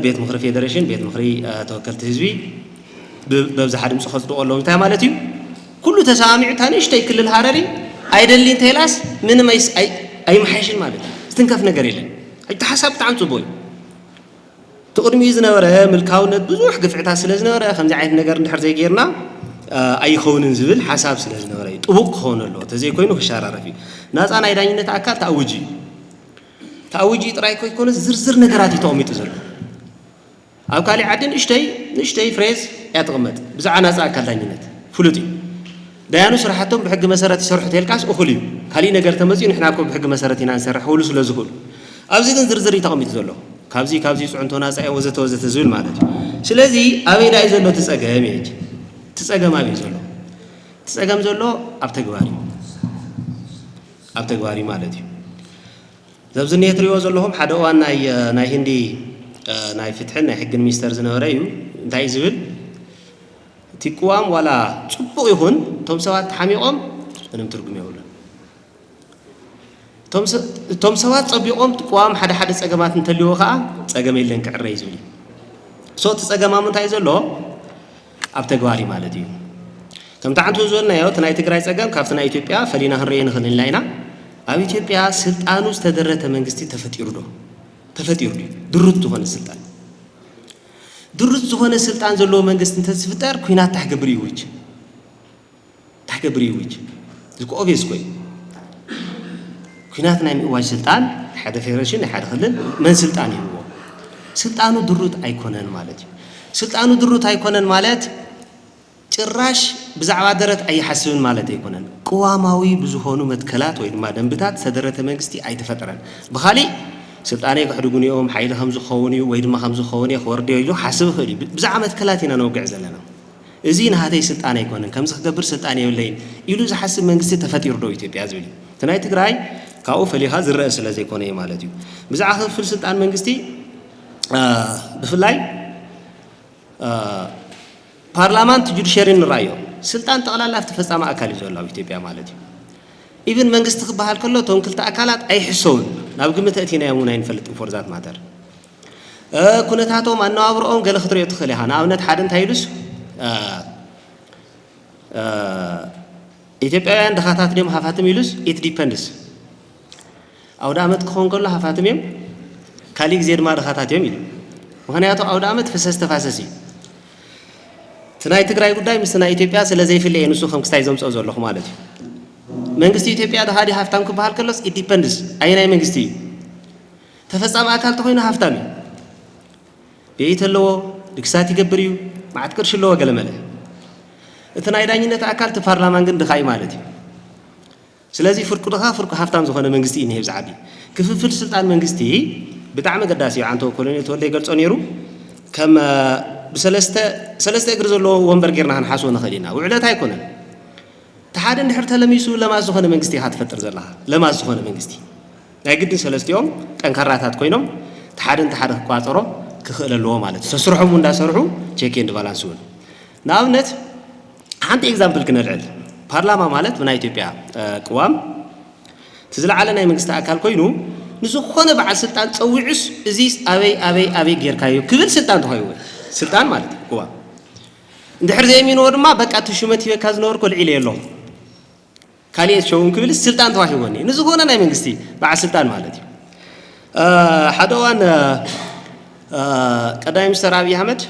ቤት ምኽሪ ፌደሬሽን፣ ቤት ምኽሪ ተወከልቲ ህዝቢ ብኣብዝሓ ድምፂ ከፅድቆ ኣለዎም። እንታይ ማለት እዩ? ኩሉ ተሰማሚዑ እታ ንእሽተይ ክልል ሃረሪ ኣይደሊ እንተኢላስ ምንም ኣይምሓይሽን ማለት እዩ። ዝትንከፍ ነገር የለን። እቲ ሓሳብ ብጣዕሚ ፅቡቅ እዩ። እቲ ቅድሚኡ ዝነበረ ምልካውነት ብዙሕ ግፍዕታት ስለ ዝነበረ ከምዚ ዓይነት ነገር እንድሕር ዘይጌርና ኣይኸውንን ዝብል ሓሳብ ስለ ዝነበረ እዩ። ጥቡቅ ክኸውን ኣለዎ። ተዘይኮይኑ ክሸራረፍ እዩ። ናፃ ናይ ዳኝነት ኣካል ተኣውጅ እዩ። ተኣውጅ ጥራይ ከይኮነስ ዝርዝር ነገራት እዩ ተቐሚጡ ዘሎ። ኣብ ካሊእ ዓዲ ንእሽተይ ንእሽተይ ፍሬዝ እያ ትቕመጥ ብዛዕባ ናፃ ኣካል ዳኝነት ፍሉጥ እዩ። ዳያኑ ስራሕቶም ብሕጊ መሰረት ይሰርሑ ተልካስ እኹል እዩ። ካሊእ ነገር ተመፅኡ ንሕና እኮ ብሕጊ መሰረት ኢና ንሰርሕ ክብሉ ስለ ዝኽእሉ። ኣብዚ ግን ዝርዝር እዩ ተቐሚጡ ዘሎ። ካብዚ ካብዚ ፅዕንቶ ናፃ እዮም ወዘተ ወዘተ ዝብል ማለት እዩ። ስለዚ ኣበይ ዳ እዩ ዘሎ እቲ ፀገም እዩ ሕጂ? እቲ ፀገም ኣበይ እዩ ዘሎ? እቲ ፀገም ዘሎ ኣብ ተግባር እዩ። ኣብ ተግባር እዩ ማለት እዩ። ዘብዚ እኒሄ ትሪእዎ ዘለኹም ሓደ እዋን ናይ ናይ ህንዲ ናይ ፍትሕን ናይ ሕግን ሚኒስተር ዝነበረ እዩ። እንታይ እዩ ዝብል? እቲ ቅዋም ዋላ ፅቡቕ ይኹን እቶም ሰባት ተሓሚቖም ምንም ትርጉም የብሉን። እቶም ሰባት ፀቢቖም ቅዋም ሓደ ሓደ ፀገማት እንተልዎ ከዓ ፀገም የለን ክዕረ እዩ ዝብል እዩ። ሶ እቲ ፀገም ኣብ ምንታይ እዩ ዘሎ? ኣብ ተግባር እዩ ማለት እዩ። ከምቲ ዓንቱ ዝበልናዮ እቲ ናይ ትግራይ ፀገም ካብቲ ናይ ኢትዮጵያ ፈሊና ክንሪኦ ንኽእል ኢና ኢና። ኣብ ኢትዮጵያ ስልጣኑ ዝተደረተ መንግስቲ ተፈጢሩ ዶ? ተፈጢሩ ድዩ? ድሩት ዝኾነ ስልጣን ድሩት ዝኾነ ስልጣን ዘለዎ መንግስቲ እንተዝፍጠር ኩናት እንታይ ክገብር ይውጅ? እንታይ ክገብር ይውጅ? እዚ እኮ ኦብየስ እኮ እዩ። ኩናት ናይ ምእዋጅ ስልጣን ሓደ ፌደሬሽን ናይ ሓደ ክልል መን ስልጣን ይህብዎ? ስልጣኑ ድሩት ኣይኮነን ማለት እዩ። ስልጣኑ ድሩት ኣይኮነን ማለት ጭራሽ ብዛዕባ ደረት ኣይሓስብን ማለት ኣይኮነን። ቅዋማዊ ብዝኾኑ መትከላት ወይ ድማ ደንብታት ዝተደረተ መንግስቲ ኣይተፈጠረን። ብኻሊእ ስልጣነይ ክሕድጉኒ እዮም፣ ሓይሊ ከምዚ ክኸውን እዩ ወይ ድማ ከምዚ ክኸውን እየ ክወርድ እየ ኢሉ ክሓስብ ይኽእል እዩ። ብዛዕባ መትከላት ኢና ነውግዕ ዘለና። እዚ ናሃተይ ስልጣን ኣይኮነን፣ ከምዚ ክገብር ስልጣን የብለይን ኢሉ ዝሓስብ መንግስቲ ተፈጢሩ ዶ ኢትዮጵያ ዝብል እዩ። እቲ ናይ ትግራይ ካብኡ ፈሊኻ ዝረአ ስለ ዘይኮነ እዩ ማለት እዩ። ብዛዕባ ክፍፍል ስልጣን መንግስቲ ብፍላይ ፓርላማን እቲ ጁዲሸሪን ንረኣዮ ስልጣን ጠቕላላ ኣብቲ ፈፃሚ ኣካል እዩ ዘሎ ኣብ ኢትዮጵያ ማለት እዩ። ኢቭን መንግስቲ ክበሃል ከሎ እቶም ክልተ ኣካላት ኣይሕሰውን፣ ናብ ግምት ኣእቲናዮም እውን ኣይንፈልጥን for that matter። ኩነታቶም ኣነባብረኦም ገለ ክትሪኦ ትኽእል ኢኻ። ንኣብነት ሓደ እንታይ ኢሉስ ኢትዮጵያውያን ድኻታት ድዮም ሃፋትም ኢሉስ it depends። ኣውደ ኣመት ክኸውን ከሎ ሃፋትም እዮም፣ ካሊእ ግዜ ድማ ድኻታት እዮም ኢሉ። ምኽንያቱ ኣውደ ኣመት ፍሰስ ተፋሰስ እዩ። እቲ ናይ ትግራይ ጉዳይ ምስቲ ናይ ኢትዮጵያ ስለ ዘይፍለ እየ ንሱ ከም ክስታይ ዘምፅኦ ዘለኹ ማለት እዩ። መንግስቲ ኢትዮጵያ ድኻ ድዩ ሃፍታም ክበሃል ከሎስ it depends ኣየናይ መንግስቲ እዩ። ተፈፃሚ ኣካል ተኾይኑ ሃፍታም እዩ። ቤት ኣለዎ፣ ድግሳት ይገብር እዩ፣ መዓት ቅርሺ ኣለዎ ገለመለ። እቲ ናይ ዳኝነት ኣካል እቲ ፓርላማን ግን ድኻ እዩ ማለት እዩ። ስለዚ ፍርቁ ድኻ ፍርቁ ሃፍታም ዝኾነ መንግስቲ እዩ እኒሄ ኣብዚ ዓዲ። ክፍፍል ስልጣን መንግስቲ ብጣዕሚ ኣገዳሲ እዩ። ዓንቶ ኮሎኔል ተወልደ ይገልጾ ነይሩ። ከም ብሰለስተ ሰለስተ እግሪ ዘለዎ ወንበር ጌርና ክንሓስቦ ንኽእል ኢና። ውዕለት ኣይኮነን። እቲ ሓደ እንድሕር ተለሚሱ ለማስ ዝኾነ መንግስቲ ኢኻ ትፈጥር ዘለኻ። ለማስ ዝኾነ መንግስቲ ናይ ግድን ሰለስቲኦም ጠንካራታት ኮይኖም እቲ ሓደ እንተ ሓደ ክቋፀሮ ክኽእል ኣለዎ ማለት እዩ። ሰስርሖም እንዳሰርሑ ቼክ ኤንድ ባላንስ እውን ንኣብነት ሓንቲ ኤግዛምፕል ክነልዕል። ፓርላማ ማለት ብናይ ኢትዮጵያ ቅዋም እቲ ዝለዓለ ናይ መንግስቲ ኣካል ኮይኑ ንዝኾነ በዓል ስልጣን ፀዊዑስ እዚስ ኣበይ ኣበይ ኣበይ ጌርካዮ ክብል ስልጣን ተዋሂቡ። ስልጣን ማለት እዩ ቅዋም። እንድሕር ዘየሚንዎ ድማ በቃ እቲ ሹመት ሂበካ ዝነበርኩ ልዒለ ኣለኹ፣ ካልእ ሸውን ክብል ስልጣን ተዋሂቦኒ። ንዝኾነ ናይ መንግስቲ በዓል ስልጣን ማለት እዩ። ሓደ እዋን ቀዳማይ ሚኒስተር ኣብይ ኣሕመድ፣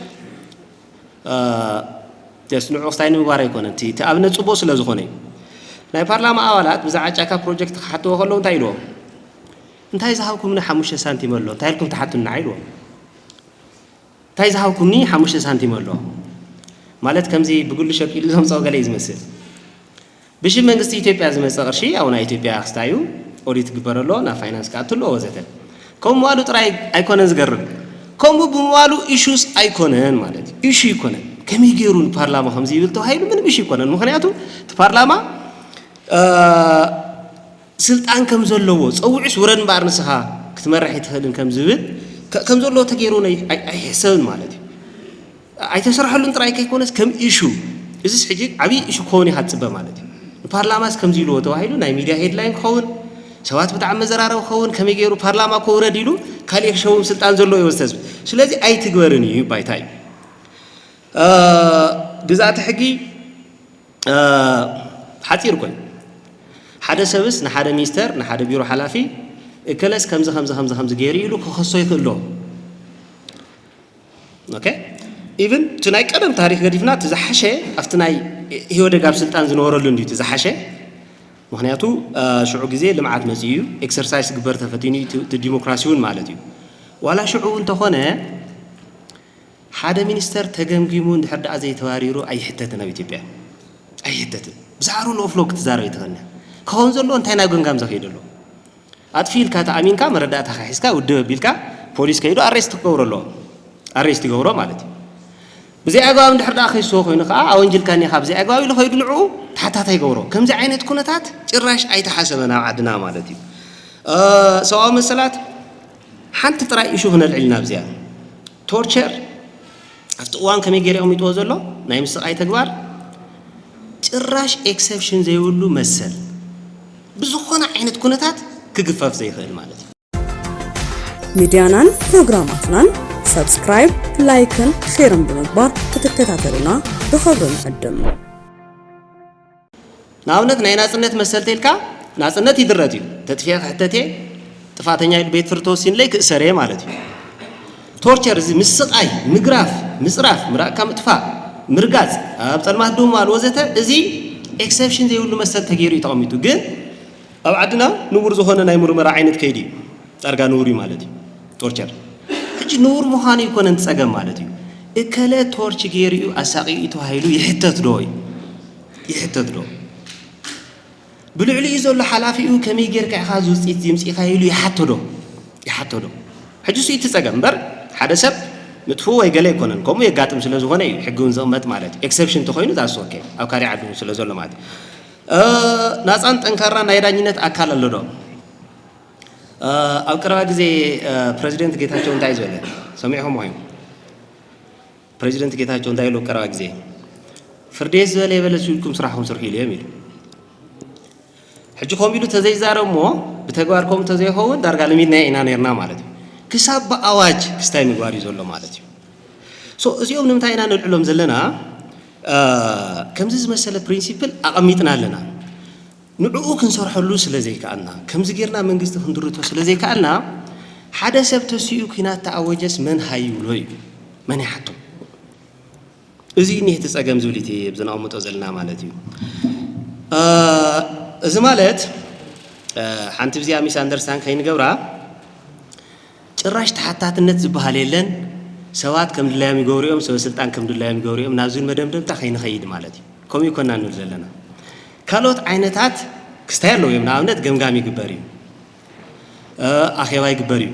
የስ ንዑ ክስታይ ንምግባር ኣይኮነን፣ እቲ ኣብነት ፅቡቅ ስለ ዝኾነ እዩ። ናይ ፓርላማ ኣባላት ብዛዕባ ጫካ ፕሮጀክት ክሓትዎ ከለዉ እንታይ ኢልዎም? እንታይ ዝሃብኩምኒ ሓሙሽተ ሳንቲም ኣሎ እንታይ ኢልኩም ትሓቱና? ኢልዎም። እንታይ ዝሃብኩምኒ ሓሙሽተ ሳንቲም ኣሎ ማለት ከምዚ ብግሉ ሸቂሉ ዘምፀኦ ገለ እዩ ዝመስል። ብሽም መንግስቲ ኢትዮጵያ ዝመፀ ቅርሺ ኣብ ናይ ኢትዮጵያ ክስታዩ ኦዲት ክግበረሎ ናብ ፋይናንስ ክኣቱ ኣለዎ ወዘተ። ከም ምባሉ ጥራይ ኣይኮነን ዝገርም፣ ከምኡ ብምባሉ ኢሹስ ኣይኮነን ማለት እዩ። ኢሹ ይኮነን ከመይ ገይሩ ንፓርላማ ከምዚ ይብል ተባሂሉ ምንም ኢሹ ይኮነን። ምክንያቱ እቲ ፓርላማ ስልጣን ከም ዘለዎ ፀውዒስ ውረድ እምበኣር ንስኻ ክትመርሕ ኣይትኽእልን ከም ዝብል ከም ዘለዎ ተገይሩ ኣይሕሰብን ማለት እዩ። ኣይተሰርሐሉን ጥራይ ከይኮነስ ከም ኢሹ እዚስ ሕጂ ዓብዪ ኢሹ ክኸውን ኢኻ ትፅበ ማለት እዩ። ንፓርላማስ ከምዚ ኢልዎ ተባሂሉ ናይ ሚድያ ሄድላይን ክኸውን፣ ሰባት ብጣዕሚ መዘራረቢ ክኸውን፣ ከመይ ገይሩ ፓርላማ ክውረድ ኢሉ ካልእ ክሸውም ስልጣን ዘለዎ ይወስተ ህዝቢ። ስለዚ ኣይትግበርን እዩ ባይታ እዩ። ግዛእቲ ሕጊ ሓፂር ኮይኑ ሓደ ሰብስ ንሓደ ሚኒስተር ንሓደ ቢሮ ሓላፊ እከለስ ከምዚ ከምዚ ከምዚ ከምዚ ገይሩ ኢሉ ክኸሶ ይኽእል ዶ? ኦኬ ኢቭን እቲ ናይ ቀደም ታሪክ ገዲፍና እቲ ዝሓሸ ኣብቲ ናይ ኢህወደግ ኣብ ስልጣን ዝነበረሉ እንዲ እቲ ዝሓሸ። ምክንያቱ ሽዑ ግዜ ልምዓት መፅኡ እዩ፣ ኤክሰርሳይስ ክግበር ተፈቲኑ እዩ፣ እቲ ዲሞክራሲ እውን ማለት እዩ። ዋላ ሽዑ እውን እንተኾነ ሓደ ሚኒስተር ተገምጊሙ እንድሕር ደኣ ዘይተባሪሩ ኣይሕተትን ኣብ ኢትዮጵያ ኣይሕተትን። ብዛዕባ ሩል ኦፍ ሎ ክትዛረብ ኣይትኽእልን። ክኸውን ዘለዎ እንታይ ናብ ገምጋም ዘኸይዱ ኣሎ? ኣጥፊ ኢልካ ተኣሚንካ መረዳእታኻ ሒዝካ ውድብ ኣቢልካ ፖሊስ ከይዱ ኣሬስት ክገብሮ ኣለዎ። ኣሬስት ይገብሮ ማለት እዩ። ብዘይ ኣግባብ እንድሕር ደኣ ከይስዎ ኮይኑ ከዓ ኣወንጅልካኒ ኢኻ ብዘይ ኣግባብ ኢሉ ከይዱ ንዕኡ ተሓታታይ ይገብሮ። ከምዚ ዓይነት ኩነታት ጭራሽ ኣይተሓሰበን ኣብ ዓድና ማለት እዩ። ሰብኣዊ መሰላት ሓንቲ ጥራይ ኢሹ ክነልዕል ኢና ኣብዚኣ። ቶርቸር ኣብቲ እዋን ከመይ ገይሩ ኣቐሚጥዎ ዘሎ ናይ ምስቓይ ተግባር ጭራሽ ኤክሰፕሽን ዘይብሉ መሰል ብዝኾነ ዓይነት ኩነታት ክግፈፍ ዘይኽእል ማለት እዩ። ሚድያናን ፕሮግራማትናን ሳብስክራይብ፣ ላይክን ሼርን ብምግባር ክትከታተሉና ብኽብሪ ንዕድም። ንኣብነት ናይ ናጽነት መሰል ተልካ ናጽነት ይድረት እዩ። ተጥፊኤ ክሕተት እየ፣ ጥፋተኛ ኢሉ ቤት ፍርዲ ተወሲንለይ ክእሰር እየ ማለት እዩ። ቶርቸር እዚ ምስቓይ፣ ምግራፍ፣ ምጽራፍ፣ ምራቕካ ምጥፋእ፣ ምርጋጽ፣ ኣብ ጸልማት ደው ምባል ወዘተ እዚ ኤክሰፕሽን ዘይብሉ መሰል ተገይሩ እዩ ተቐሚጡ። ግን ኣብ ዓድና ንቡር ዝኾነ ናይ ምርመራ ዓይነት ከይዲ እዩ። ዳርጋ ንቡር እዩ ማለት እዩ ቶርቸር። ሕጂ ንቡር ምዃኑ ኣይኮነን እቲ ጸገም ማለት እዩ። እከለ ቶርች ገይሩ እዩ ኣሳቒኡ እዩ ተባሂሉ ይሕተት ዶ እዩ? ይሕተት ዶ? ብልዕሊኡ ዘሎ ሓላፊኡ ከመይ ጌርካ ኢኻ እዚ ውፅኢት እዚ ምፅኢኻ ኢሉ ይሓቶ ዶ? ይሓቶ ዶ? ሕጂ እሱ እቲ ጸገም እምበር ሓደ ሰብ ምጥፍኡ ወይ ገለ ኣይኮነን። ከምኡ የጋጥም ስለ ዝኾነ እዩ ሕጊ እውን ዝቕመጥ ማለት እዩ። ኤክሰፕሽን እንተኾይኑ that's okay ኣብ ካልእ ዓዲ እውን ስለ ዘሎ ማለት እዩ። ናፃን ጠንካራን ናይ ዳኝነት ኣካል ኣሎ ዶ? ኣብ ቀረባ ግዜ ፕረዚደንት ጌታቸው እንታይ ዝበለ ሰሚዕኹም ኾይኑ? ፕረዚደንት ጌታቸው እንታይ ኢሉ ኣብ ቀረባ ግዜ? ፍርዴስ ዝበለ የበለ ኢልኩም ስራሕኹም ስርሑ ኢሉ እዮም ኢሉ። ሕጂ ከምኡ ኢሉ ተዘይዛረብ እሞ ብተግባር ከምኡ ተዘይኸውን ዳርጋ ለሚድናዮ ኢና ነርና ማለት እዩ። ክሳብ ብኣዋጅ ክስታይ ምግባር እዩ ዘሎ ማለት እዩ። ሶ እዚኦም ንምንታይ ኢና ነልዕሎም ዘለና? ከምዚ ዝመሰለ ፕሪንሲፕል ኣቐሚጥና ኣለና። ንዕኡ ክንሰርሐሉ ስለ ዘይከኣልና፣ ከምዚ ጌርና መንግስቲ ክንድርቶ ስለ ዘይከኣልና፣ ሓደ ሰብ ተሲኡ ኲናት ተኣወጀስ መን ሃይ ይብሎ እዩ? መን ይሓቶ? እዚ እዩ እቲ ጸገም ዝብል እቲ ኣብዚ ነቐምጦ ዘለና ማለት እዩ። እዚ ማለት ሓንቲ ብዚኣ ሚስ ኣንደርስታንድ ከይንገብራ ጭራሽ ተሓታትነት ዝበሃል የለን። ሰባት ከም ድላዮም ይገብሩ እዮም፣ ሰበ ስልጣን ከም ድላዮም ይገብሩ እዮም። ናብዚ መደምደምታ ከይንኸይድ ማለት እዩ። ከምኡ ይኮና ንብል ዘለና። ካልኦት ዓይነታት ክስታይ ኣለዉ እዮም። ንኣብነት ገምጋም ይግበር እዩ፣ ኣኼባ ይግበር እዩ፣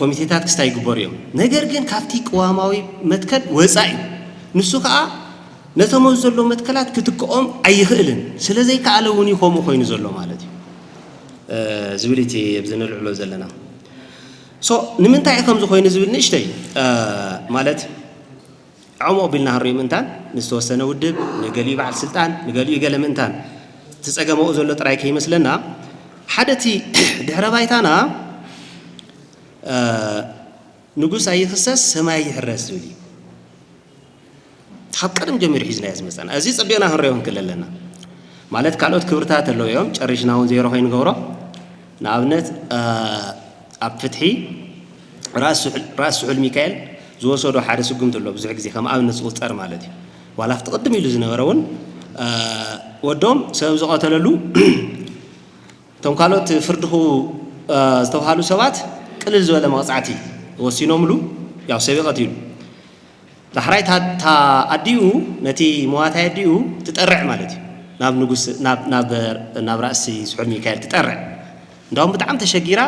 ኮሚቴታት ክስታይ ይግበሩ እዮም። ነገር ግን ካብቲ ቅዋማዊ መትከል ወፃኢ እዩ። ንሱ ከዓ ነቶም ኣብዚ ዘሎ መትከላት ክትክኦም ኣይኽእልን። ስለ ዘይከኣለ እውን እዩ ከምኡ ኮይኑ ዘሎ ማለት እዩ። ዝብል እቲ ኣብዚ ንልዕሎ ዘለና። ሶ ንምንታይ እዩ ከምዚ ኮይኑ ዝብል ንእሽተይ ማለት ዕሙቕ ቢልና ክንሪኦ ምእንታን ንዝተወሰነ ውድብ ንገሊኡ በዓል ስልጣን ንገሊኡ ገለ ምእንታን እቲ ጸገም ኣብኡ ዘሎ ጥራይ ከይመስለና ሓደ እቲ ድሕረ ባይታና ንጉስ ኣይኽሰስ ሰማይ ይሕረስ ዝብል እዩ። ካብ ቀደም ጀሚሩ ሒዝናዮ ዝመፀና። እዚ ፀቢቕና ክንሪኦ ክንክእል ኣለና። ማለት ካልኦት ክብርታት ኣለዉ እዮም፣ ጨሪሽና እውን ዜሮ ከይንገብሮ። ንኣብነት ኣብ ፍትሒ ራእሲ ስሑል ሚካኤል ዝወሰዶ ሓደ ስጉምቲ ኣሎ፣ ብዙሕ ግዜ ከም ኣብነት ዝቑፀር ማለት እዩ። ዋላ ኣብቲ ቅድም ኢሉ ዝነበረ እውን ወዶም ሰብ ዝቐተለሉ እቶም ካልኦት ፍርዲ ክህቡ ዝተባሃሉ ሰባት ቅልል ዝበለ መቕፃዕቲ ወሲኖምሉ፣ ያው ሰብ ይቐትሉ። ዳሕራይ እታ ኣዲኡ ነቲ መዋታይ ኣዲኡ ትጠርዕ ማለት እዩ። ናብ ንጉስ ናብ ናብ ናብ ራእሲ ስሑል ሚካኤል ትጠርዕ። እንዳውም ብጣዕሚ ተሸጊራ፣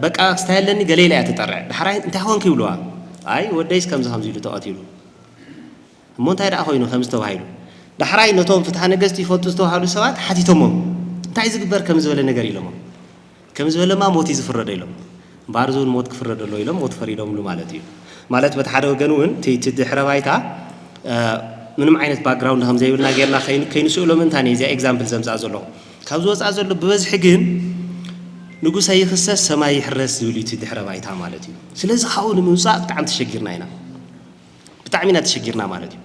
በቃ ክስታይ ኣለኒ ገለ ኢላ እያ ትጠርዕ። ዳሕራይ እንታይ ኮንክ ይብልዋ። ኣይ ወደይስ ከምዚ ከምዚ ኢሉ ተቐቲሉ። እሞ እንታይ ደኣ ኮይኑ ከምዚ ተባሂሉ። ዳሕራይ ነቶም ፍትሓ ነገስቲ ይፈልጡ ዝተባሃሉ ሰባት ሓቲቶሞም፣ እንታይ ዝግበር ከም ዝበለ ነገር ኢሎሞም። ከም ዝበለማ ሞት እዩ ዝፍረዶ ኢሎም። እምበኣር እዚ እውን ሞት ክፍረድ ኣለዎ ኢሎም ሞት ፈሪዶምሉ ማለት እዩ። ማለት በቲ ሓደ ወገን እውን እቲ እቲ ድሕረ ባይታ ምንም ዓይነት ባክግራውንድ ከም ዘይብልና ጌርና ከይንስእሎ ምእንታን እየ እዚኣ ኤግዛምፕል ዘምፅኣ ዘለኹ። ካብ ዝወፅኣ ዘሎ ብበዝሒ ግን ንጉሰ ይኽሰስ ሰማይ ይሕረስ ዝብል እዩ እቲ ድሕረ ባይታ ማለት እዩ። ስለዚ ካብኡ ንምውፃእ ብጣዕሚ ተሸጊርና ኢና። ብጣዕሚ ኢና ተሸጊርና ማለት እዩ።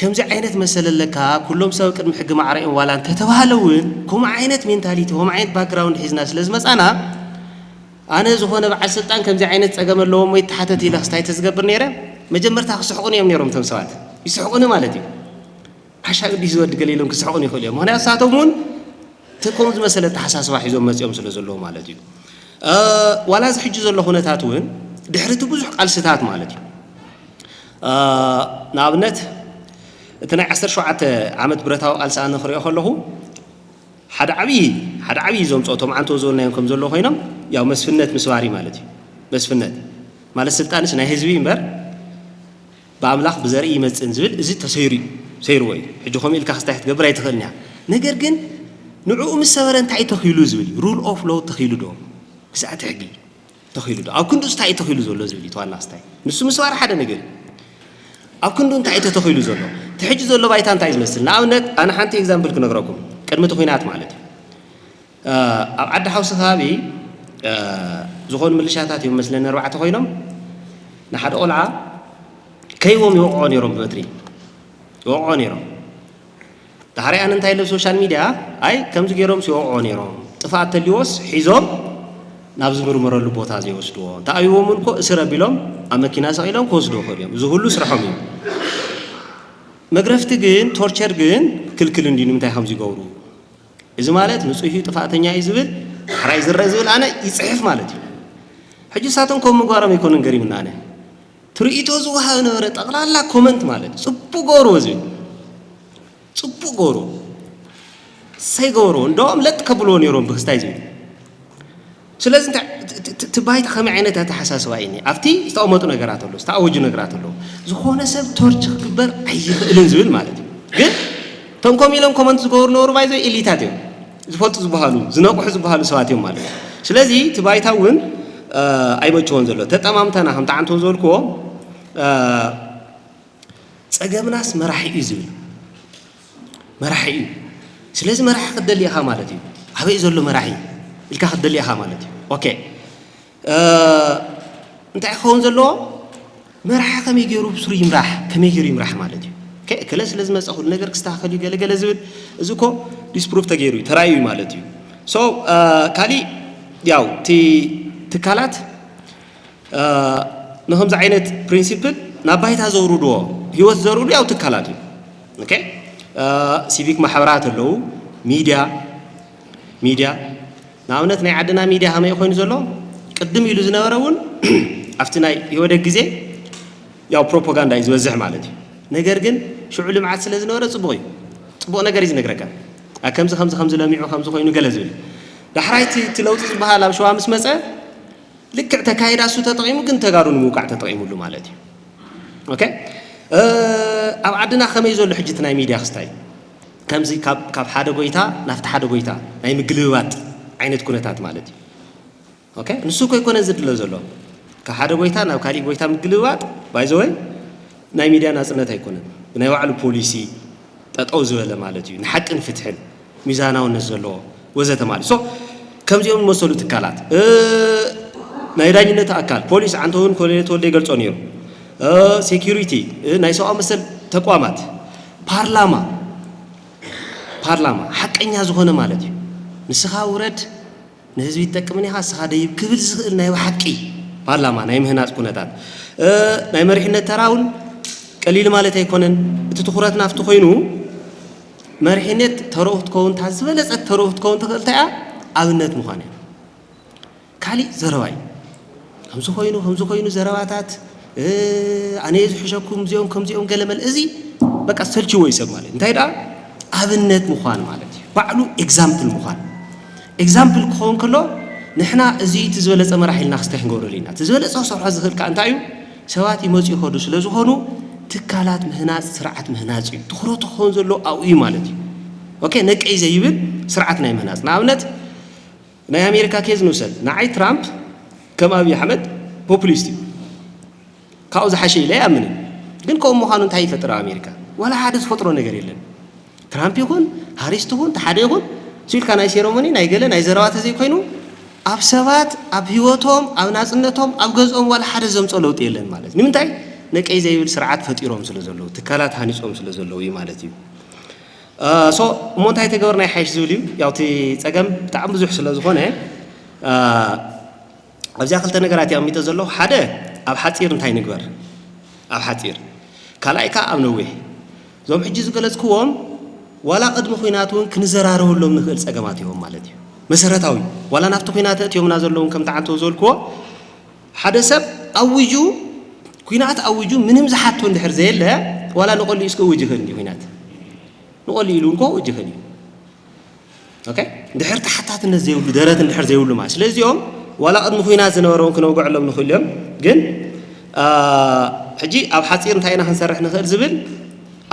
ከምዚ ዓይነት መሰል ኣለካ፣ ኩሎም ሰብ ቅድሚ ሕጊ ማዕረ እዮም ዋላ እንተተባህለ እውን ከምኡ ዓይነት ሜንታሊቲ ከምኡ ዓይነት ባክግራውንድ ሒዝና ስለ ዝመፃና ኣነ ዝኾነ በዓል ስልጣን ከምዚ ዓይነት ፀገም ኣለዎም ወይ ተሓተት ኢለ ክስታይ ተዝገብር ነይረ መጀመርታ ክስሕቁን እዮም ነይሮም እቶም ሰባት ይስሕቁኒ ማለት እዩ። ሓሻ ግዲ ዝወዲ ገለ ኢሎም ክስሕቁን ይኽእሉ እዮም። ምክንያቱ ንሳቶም እውን እቲ ከምኡ ዝመሰለ ኣተሓሳስባ ሒዞም መፂኦም ስለ ዘለዉ ማለት እዩ። ዋላ እዚ ሕጂ ዘሎ ኩነታት እውን ድሕሪ እቲ ብዙሕ ቃልስታት ማለት እዩ። ንኣብነት እቲ ናይ ዓሰርተ ሸውዓተ ዓመት ብረታዊ ቃልሲ ኣነ ክሪኦ ከለኹ ሓደ ዓብዪ ሓደ ዓብዪ ዘምፅኦ እቶም ዓንቶ ዝበልናዮም ከም ዘለዉ ኮይኖም ያው መስፍነት ምስባሪ ማለት እዩ። መስፍነት ማለት ስልጣንስ ናይ ህዝቢ እምበር ብኣምላኽ ብዘርኢ ይመፅእን ዝብል እዚ ተሰይሩ እዩ። ሰይርዎ እዩ። ሕጂ ከምኡ ኢልካ ክስታይ ክትገብር ኣይትኽእልን እያ። ነገር ግን ንዕኡ ምስ ሰበረ እንታይ እዩ ተኽኢሉ ዝብል እዩ። ሩል ኦፍ ሎው ተኽኢሉ ዶ? ግዝኣተ ሕጊ ተኽኢሉ ዶ? ኣብ ክንዱስ እንታይ እዩ ተኽኢሉ ዘሎ ዝብል እዩ ዋና ክስታይ። ንሱ ምስባር ሓደ ነገር እዩ። ኣብ ክንዱ እንታይ እዩ ተተኽኢሉ ዘሎ? እቲ ሕጂ ዘሎ ባይታ እንታይ እዩ ዝመስል? ንኣብነት ኣነ ሓንቲ ኤግዛምፕል ክነግረኩም። ቅድሚ እቲ ኲናት ማለት እዩ። ኣብ ዓዲ ሓውሲ ከባቢ ዝኾኑ ምልሻታት እዮም መስለኒ ኣርባዕተ ኮይኖም ንሓደ ቆልዓ ከይዎም ይወቕዖ ነይሮም ብበትሪ ይወቕዖ ነይሮም። ዳሕሪ ኣነ እንታይ ኢለ ሶሻል ሚድያ ኣይ ከምዚ ገይሮም ይወቕዖ ነይሮም ጥፍኣት ተልዎስ ሒዞም ናብ ዝምርመረሉ ቦታ ዘይወስድዎ እንተኣብዎም እውን እኮ እስር ኣቢሎም ኣብ መኪና ሰቒሎም ክወስድዎ ይኽእሉ እዮም። እዚ ኩሉ ስርሖም እዩ። መግረፍቲ ግን ቶርቸር ግን ክልክል እንዲዩ ንምንታይ ከምዚ ይገብሩ? እዚ ማለት ንጹህ እዩ ጥፋእተኛ እዩ ዝብል ዳሕራይ ዝረአ ዝብል ኣነ ይጽሕፍ ማለት እዩ። ሕጂ ንሳቶም ከም ምግባሮም ኣይኮነን ገሪምና ኣነ ትርኢቶ ዝወሃብ ነበረ ጠቕላላ ኮመንት ማለት ጽቡቕ ገበርዎ ዝብል ጽቡቕ ገበርዎ ሰይ ገበርዎ እንደኦም ለጥ ከብልዎ ነይሮም ብክስታይ ዝብል ስለዚ እቲ ባይታ ከመይ ዓይነት ኣተሓሳስባ እዩ ኣብቲ ዝተቐመጡ ነገራት ኣሎ ዝተኣወጁ ነገራት ኣሎ ዝኾነ ሰብ ቶርች ክግበር ኣይኽእልን ዝብል ማለት እዩ ግን እቶም ከምኡ ኢሎም ኮመንት ዝገብሩ ነበሩ ባይዘ ኤሊታት እዮም ዝፈልጡ ዝበሃሉ ዝነቕሑ ዝበሃሉ ሰባት እዮም ማለት እዩ ስለዚ እቲ ባይታ እውን ኣይመችዎን ዘሎ ተጠማምተና ከምቲ ዓንቶ ዝበልክዎ ፀገምናስ መራሒ እዩ ዝብል መራሒ እዩ ስለዚ መራሒ ክትደሊ ኢኻ ማለት እዩ ኣበይ ዘሎ መራሒ ኢልካ ክትደሊ ኢኻ ማለት እዩ ኦኬ እንታይ ክኸውን ዘለዎ መራሒ ከመይ ገይሩ ብስሩ ይምራሕ ከመይ ገይሩ ይምራሕ ማለት እዩ ከለ ስለ ዝመፀ ኩሉ ነገር ክስተካከል እዩ ገለገለ ዝብል እዚ እኮ ዲስፕሩፍ ተገይሩ እዩ ተራእዩ ማለት እዩ ካሊእ ያው እቲ ትካላት ንከምዚ ዓይነት ፕሪንሲፕል ናብ ባይታ ዘውርድዎ ህይወት ዘርሉ ያው ትካላት እዩ ሲቪክ ማሕበራት ኣለዉ ሚድያ ሚድያ ንኣብነት ናይ ዓድና ሚድያ ከመይ ኮይኑ ዘሎ ቅድም ኢሉ ዝነበረ እውን ኣብቲ ናይ ኢህወደግ ግዜ ያው ፕሮፓጋንዳ እዩ ዝበዝሕ ማለት እዩ ነገር ግን ሽዑ ልምዓት ስለ ዝነበረ ፅቡቅ እዩ ፅቡቅ ነገር እዩ ዝነግረካ ከምዚ ከምዚ ከምዚ ለሚዑ ከምዚ ኮይኑ ገለ ዝብል ዳሕራይ እቲ ለውጢ ዝበሃል ኣብ ሸዋ ምስ መፀ ልክዕ ተካይዳ እሱ ተጠቒሙ ግን ተጋሩ ንምውቃዕ ተጠቒሙሉ ማለት እዩ ኦኬ ኣብ ዓድና ከመይ ዘሎ ሕጂ እቲ ናይ ሚድያ ክስታይ ከምዚ ካብ ሓደ ጎይታ ናብቲ ሓደ ጎይታ ናይ ምግልብባጥ ዓይነት ኩነታት ማለት እዩ ኦኬ ንሱ እኮ ኣይኮነን ዝድለ ዘሎ ካብ ሓደ ጎይታ ናብ ካሊእ ጎይታ ምግልብባጥ ባይዘወይ ናይ ሚድያ ናፅነት ኣይኮነን ብናይ ባዕሉ ፖሊሲ ጠጠው ዝበለ ማለት እዩ ንሓቅን ፍትሕን ሚዛናውነት ዘለዎ ወዘተ ማለት so ከምዚኦም ዝመሰሉ ትካላት ናይ ዳኝነት ኣካል ፖሊስ ዓንተውን ኮሎኔል ተወልደ ይገልጾ ነይሩ ሴኪሪቲ፣ ናይ ሰብኣዊ መሰል ተቋማት፣ ፓርላማ፣ ፓርላማ ሓቀኛ ዝኾነ ማለት እዩ። ንስኻ ውረድ፣ ንህዝቢ ይጠቅምን ኢኻ፣ ንስኻ ደይብ ክብል ዝኽእል ናይ ብሓቂ ፓርላማ ናይ ምህናፅ ኩነታት፣ ናይ መሪሕነት ተራ እውን ቀሊል ማለት ኣይኮነን። እቲ ትኹረት ናፍቲ ኮይኑ፣ መሪሕነት ተረኡ ክትከውን፣ እታ ዝበለፀት ተረኡ ክትከውን ትኽእል እንታይ እያ? ኣብነት ምዃን እያ። ካሊእ ዘረባ እዩ። ከምዚ ኮይኑ ከምዚ ኮይኑ ዘረባታት፣ ኣነ እየ ዝሕሸኩም፣ እዚኦም ከምዚኦም ገለመል፣ እዚ በቃ ሰልችዎ እዩ ሰብ ማለት። እንታይ ደኣ ኣብነት ምዃን ማለት እዩ። ባዕሉ ኤግዛምፕል ምዃን። ኤግዛምፕል ክኸውን ከሎ፣ ንሕና እዚ እቲ ዝበለጸ መራሕ ኢልና ክስታይ ክንገብረሉ ኢና። እቲ ዝበለጸ ክሰርሖ ዝኽእል ከኣ እንታይ እዩ? ሰባት ይመጹ ይኸዱ ስለ ዝኾኑ፣ ትካላት ምህናጽ፣ ስርዓት ምህናጽ እዩ። ትኹረቱ ክኸውን ዘለዎ ኣብኡ እዩ ማለት እዩ። ኦኬ፣ ነቀይ ዘይብል ስርዓት ናይ ምህናጽ። ንኣብነት፣ ናይ ኣሜሪካ ኬዝ ንውሰድ። ንዓይ ትራምፕ ከም ኣብይ ኣሕመድ ፖፑሊስት እዩ። ካብኡ ዝሓሸ ኢለ ኣይኣምንን። ግን ከምኡ ምዃኑ እንታይ ይፈጥር ኣብ ኣሜሪካ? ዋላ ሓደ ዝፈጥሮ ነገር የለን። ትራምፕ ይኹን፣ ሃሪስ ትኹን፣ እቲ ሓደ ይኹን፣ እሱ ኢልካ ናይ ሴረሞኒ፣ ናይ ገለ፣ ናይ ዘረባ ተዘይኮይኑ፣ ኣብ ሰባት፣ ኣብ ህይወቶም፣ ኣብ ናጽነቶም፣ ኣብ ገዝኦም ዋላ ሓደ ዘምጾ ለውጢ የለን ማለት እዩ። ንምንታይ? ነቀይ ዘይብል ስርዓት ፈጢሮም ስለ ዘለዉ፣ ትካላት ሃኒጾም ስለ ዘለዉ እዩ ማለት እዩ። ሶ እሞ እንታይ ተገበርና ይሓይሽ ዝብል እዩ። ያው እቲ ጸገም ብጣዕሚ ብዙሕ ስለ ዝኾነ፣ ኣብዚኣ ክልተ ነገራት እዩ ኣሚተ ዘለኹ። ሓደ፣ ኣብ ሓጺር እንታይ ንግበር? ኣብ ሓጺር። ካልኣይ ከኣ ኣብ ነዊሕ። እዞም ሕጂ ዝገለጽክዎም ዋላ ቅድሚ ኲናት እውን ክንዘራረበሎም ንኽእል ጸገማት እዮም ማለት እዩ። መሰረታዊ፣ ዋላ ናብቲ ኲናት ኣእትዮምና ዘለዉ ከም ተዓንተው ዝበልክዎ፣ ሓደ ሰብ ኣዊጁ፣ ኲናት ኣዊጁ ምንም ዝሓቶ እንድሕር ዘየለ፣ ዋላ ንቆልኡ እስኪ እውጅ ይኽእል እንዲ ኲናት። ንቆልኡ ኢሉ እውን ክእውጅ ይኽእል እዩ። ኦኬ? እንድሕር ተሓታትነት ዘይብሉ፣ ደረት እንድሕር ዘይብሉ ማለት። ስለዚኦም ዋላ ቅድሚ ኲናት ዝነበረውን ክነውግዐሎም ንኽእል እዮም። ግን፣ አ፣ ሕጂ ኣብ ሓጺር እንታይ ኢና ክንሰርሕ ንኽእል ዝብል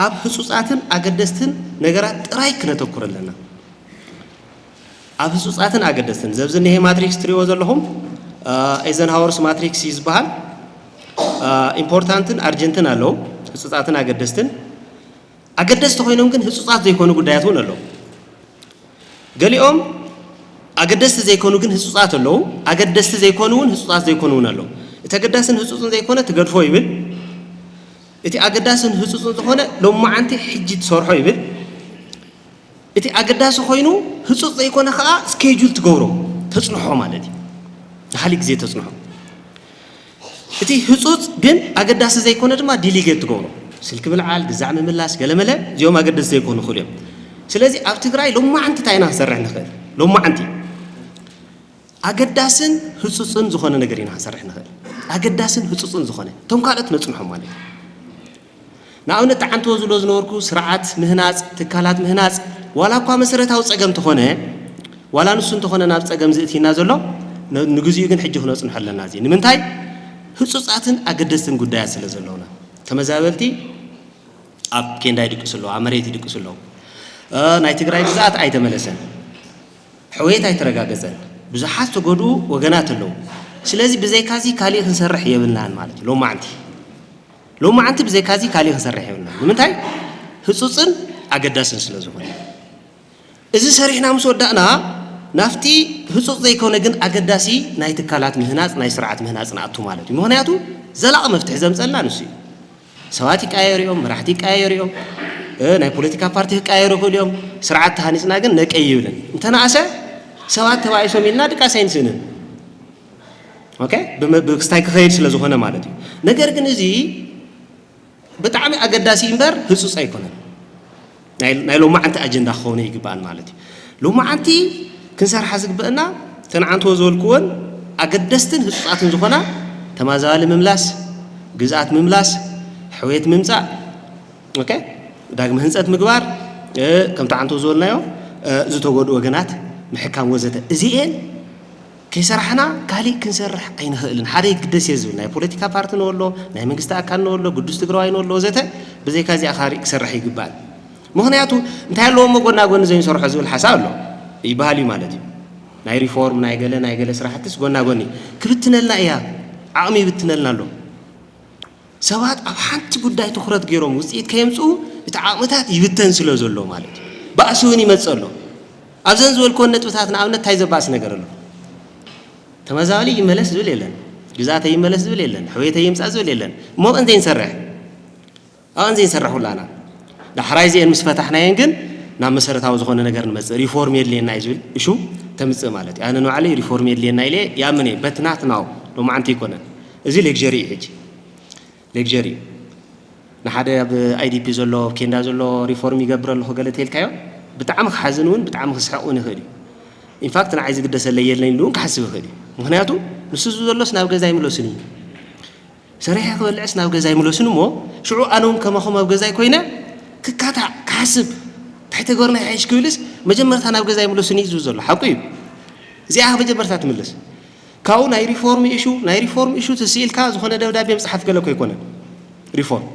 ኣብ ህጹጻትን ኣገደስትን ነገራት ጥራይ ክነተኩር ኣለና። ኣብ ህጹጻትን ኣገደስትን። ዘብዚ እኒሄ ማትሪክስ ትሪእዎ ዘለኹም፣ አ፣ ኤይዘንሃወርስ ማትሪክስ እዩ ዝበሃል። አ፣ ኢምፖርታንትን ኣርጀንትን ኣለዉ፣ ህጹጻትን ኣገደስትን። ኣገደስቲ ኮይኖም ግን ህጹጻት ዘይኮኑ ጉዳያት እውን ኣለዉ። ገሊኦም ኣገደስቲ ዘይኮኑ ግን ህጹጻት ኣለዉ፣ ኣገደስቲ ዘይኮኑ እውን ህጹጻት ዘይኮኑ እውን ኣለዉ። እቲ ኣገዳስን ህጹጽን ዘይኮነ ትገድፎ ይብል። እቲ ኣገዳስን ህጹጽን ዝኾነ ሎማዓንቲ ሕጂ ትሰርሖ ይብል። እቲ ኣገዳሲ ኮይኑ ህጹጽ ዘይኮነ ከኣ ስኬጁል ትገብሮ፣ ተጽንሖ ማለት እዩ። ንኻሊእ ግዜ ተጽንሖ። እቲ ህጹጽ ግን ኣገዳሲ ዘይኮነ ድማ ዲሊጌት ትገብሮ። ስልኪ ምልዓል፣ ግዛዕ ምምላስ፣ ገለመለ፣ እዚኦም ኣገደስቲ ዘይኮኑ ክእሉ እዮም። ስለዚ ኣብ ትግራይ ሎማዓንቲ እንታይ ኢና ክንሰርሕ ንኽእል? ሎማዓንቲ ኣገዳስን ህጹጽን ዝኾነ ነገር ኢና ክንሰርሕ ንኽእል። ኣገዳስን ህጹጽን ዝኾነ። እቶም ካልኦት ነጽንሖም ማለት እዩ። ንኣብነት፣ ተዓንትዎ ዝብሎ ዝነበርኩ ስርዓት ምህናጽ፣ ትካላት ምህናጽ፣ ዋላ እኳ መሰረታዊ ጸገም ተኾነ፣ ዋላ ንሱ እንተኾነ ናብ ጸገም ዝእቲና ዘሎ፣ ን-፣ ንግዚኡ ግን ሕጂ ክነጽንሖ ኣለና። እዚ ንምንታይ? ህጹጻትን ኣገደስትን ጉዳያት ስለ ዘለውና። ተመዛበልቲ ኣብ ኬንዳ ይድቅሱ ኣለዉ፣ ኣብ መሬት ይድቅሱ ኣለዉ። እ፣ ናይ ትግራይ ግዝኣት ኣይተመለሰን። ሕውየት ኣይተረጋገጸን። ብዙሓት ዝተጎድኡ ወገናት ኣለዉ። ስለዚ ብዘይካዚ ካሊእ ክንሰርሕ የብልናን ማለት እዩ። ሎማዕንቲ፣ ሎማዕንቲ ብዘይካዚ ካሊእ ክንሰርሕ የብልናን። ንምንታይ? ህጹጽን ኣገዳስን ስለ ዝኾነ። እዚ ሰሪሕና ምስ ወዳእና፣ ናብቲ ህጹጽ ዘይኮነ ግን ኣገዳሲ ናይ ትካላት ምህናጽ፣ ናይ ስርዓት ምህናጽ ንኣቱ ማለት እዩ። ምኽንያቱ ዘላቒ መፍትሒ ዘምጸልና ንሱ እዩ። ሰባት ይቀያየሩ እዮም፣ መራሕቲ ይቀያየሩ እዮም፣ እ፣ ናይ ፖለቲካ ፓርቲ ክቀያየሩ ይኽእሉ እዮም። ስርዓት ተሃኒጽና ግን ነቀይ ይብልን። እንተነኣሰ ሰባት ተባኢሶም ኢልና ድቃስ ኣይንስእንን። ኦኬ? ብመ-፣ ብክስታይ ክኸይድ ስለ ዝኾነ ማለት እዩ። ነገር ግን እዚ ብጣዕሚ ኣገዳሲ እምበር ህጹጽ ኣይኮነን። ናይ፣ ናይ ሎማዓንቲ ኣጀንዳ ክኸውን ይግባእን ማለት እዩ። ሎማዓንቲ ክንሰርሓ ዝግበአና፣ እተን ዓንትዎ ዝበልክወን ኣገደስትን ህጹጻትን ዝኾና፣ ተማዛባሊ ምምላስ፣ ግዝኣት ምምላስ፣ ሕውየት ምምጻእ፣ ኦኬ? ዳግመ ህንጸት ምግባር፣ እ፣ ከምቲ ዓንትዎ ዝበልናዮ፣ እ፣ ዝተጎድኡ ወገናት ምሕካም ወዘተ። እዚኤን ከይሰራሕና ካሊእ ክንሰርሕ ኣይንኽእልን። ሓደ ይግደስ እየ ዝብል፣ ናይ ፖለቲካ ፓርቲ ንበሎ፣ ናይ መንግስቲ ኣካል ንበሎ፣ ግዱስ ትግራዋይ ንበሎ ወዘተ፣ ብዘይካ እዚኣ ካሊእ ክሰርሕ ይግባእ። ምኽንያቱ እንታይ ኣለዎ እሞ ጎና ጎኒ ዘይንሰርሖ ዝብል ሓሳብ ኣሎ ይበሃል እዩ ማለት እዩ። ናይ ሪፎርም፣ ናይ ገለ፣ ናይ ገለ ስራሕትስ ጎና ጎኒ ክብትነልና እያ፣ ዓቕሚ ይብትነልና ኣሎ። ሰባት ኣብ ሓንቲ ጉዳይ ትኹረት ገይሮም ውፅኢት ከየምፅኡ እቲ ዓቕምታት ይብተን ስለ ዘሎ ማለት እዩ። ባእሲ እውን ይመፅእ ኣሎ። ኣብዘን ዝበልክወን ነጥብታት ንኣብነት እንታይ ዘባእስ ነገር ኣሎ? ተመዛባሊ ይመለስ ዝብል የለን። ግዛተይ ይመለስ ዝብል የለን፣ ሕውየተይ ይምፃእ ዝብል የለን። እሞ ኣብአን ዘይንሰርሕ ኣብአን ዘይንሰርሕ ኩላና ዳሕራይ እዚአን ምስ ፈታሕናየን ግን ናብ መሰረታዊ ዝኾነ ነገር ንመፅእ። ሪፎርም የድልየና እዩ ዝብል እሹ ተምፅእ ማለት እዩ። ኣነ ንባዕለይ ሪፎርም የድልየና ኢለ ያምን እየ። በት ናት ናው ሎማዓንቲ ኣይኮነን። እዚ ሌግጀሪ እዩ። ሕጂ ሌግጀሪ እዩ። ንሓደ ኣብ አይዲፒ ዘሎ ኣብ ኬንዳ ዘሎ ሪፎርም ይገብር ኣለኹ ገለ ተልካዮ ብጣዕሚ ክሓዝን እውን ብጣዕሚ ክስሕቕ እውን ይኽእል እዩ። ኢንፋክት ንዓይ ዝግደሰለይ የለኝ ኢሉ እውን ክሓስብ ይኽእል እዩ። ምክንያቱ ንሱ ዘሎስ ናብ ገዛ ኣይምለስን እዩ። ሰሪሐ ክበልዕስ ናብ ገዛ ኣይምለስን እሞ ሽዑ ኣነ እውን ከማኹም ኣብ ገዛይ ኮይነ ክካታዕ ክሓስብ እንታይ ተገርና ይሓይሽ ክብልስ መጀመርታ ናብ ገዛ ኣይምለስን እዩ ዝብል ዘሎ ሓቁ እዩ። እዚኣ መጀመርታ ትምልስ። ካብኡ ናይ ሪፎርም ኢሹ ናይ ሪፎርም ኢሹ ትስኢልካ ዝኾነ ደብዳቤ ምፅሓፍ ገለ እኮ ኣይኮነን። ሪፎርም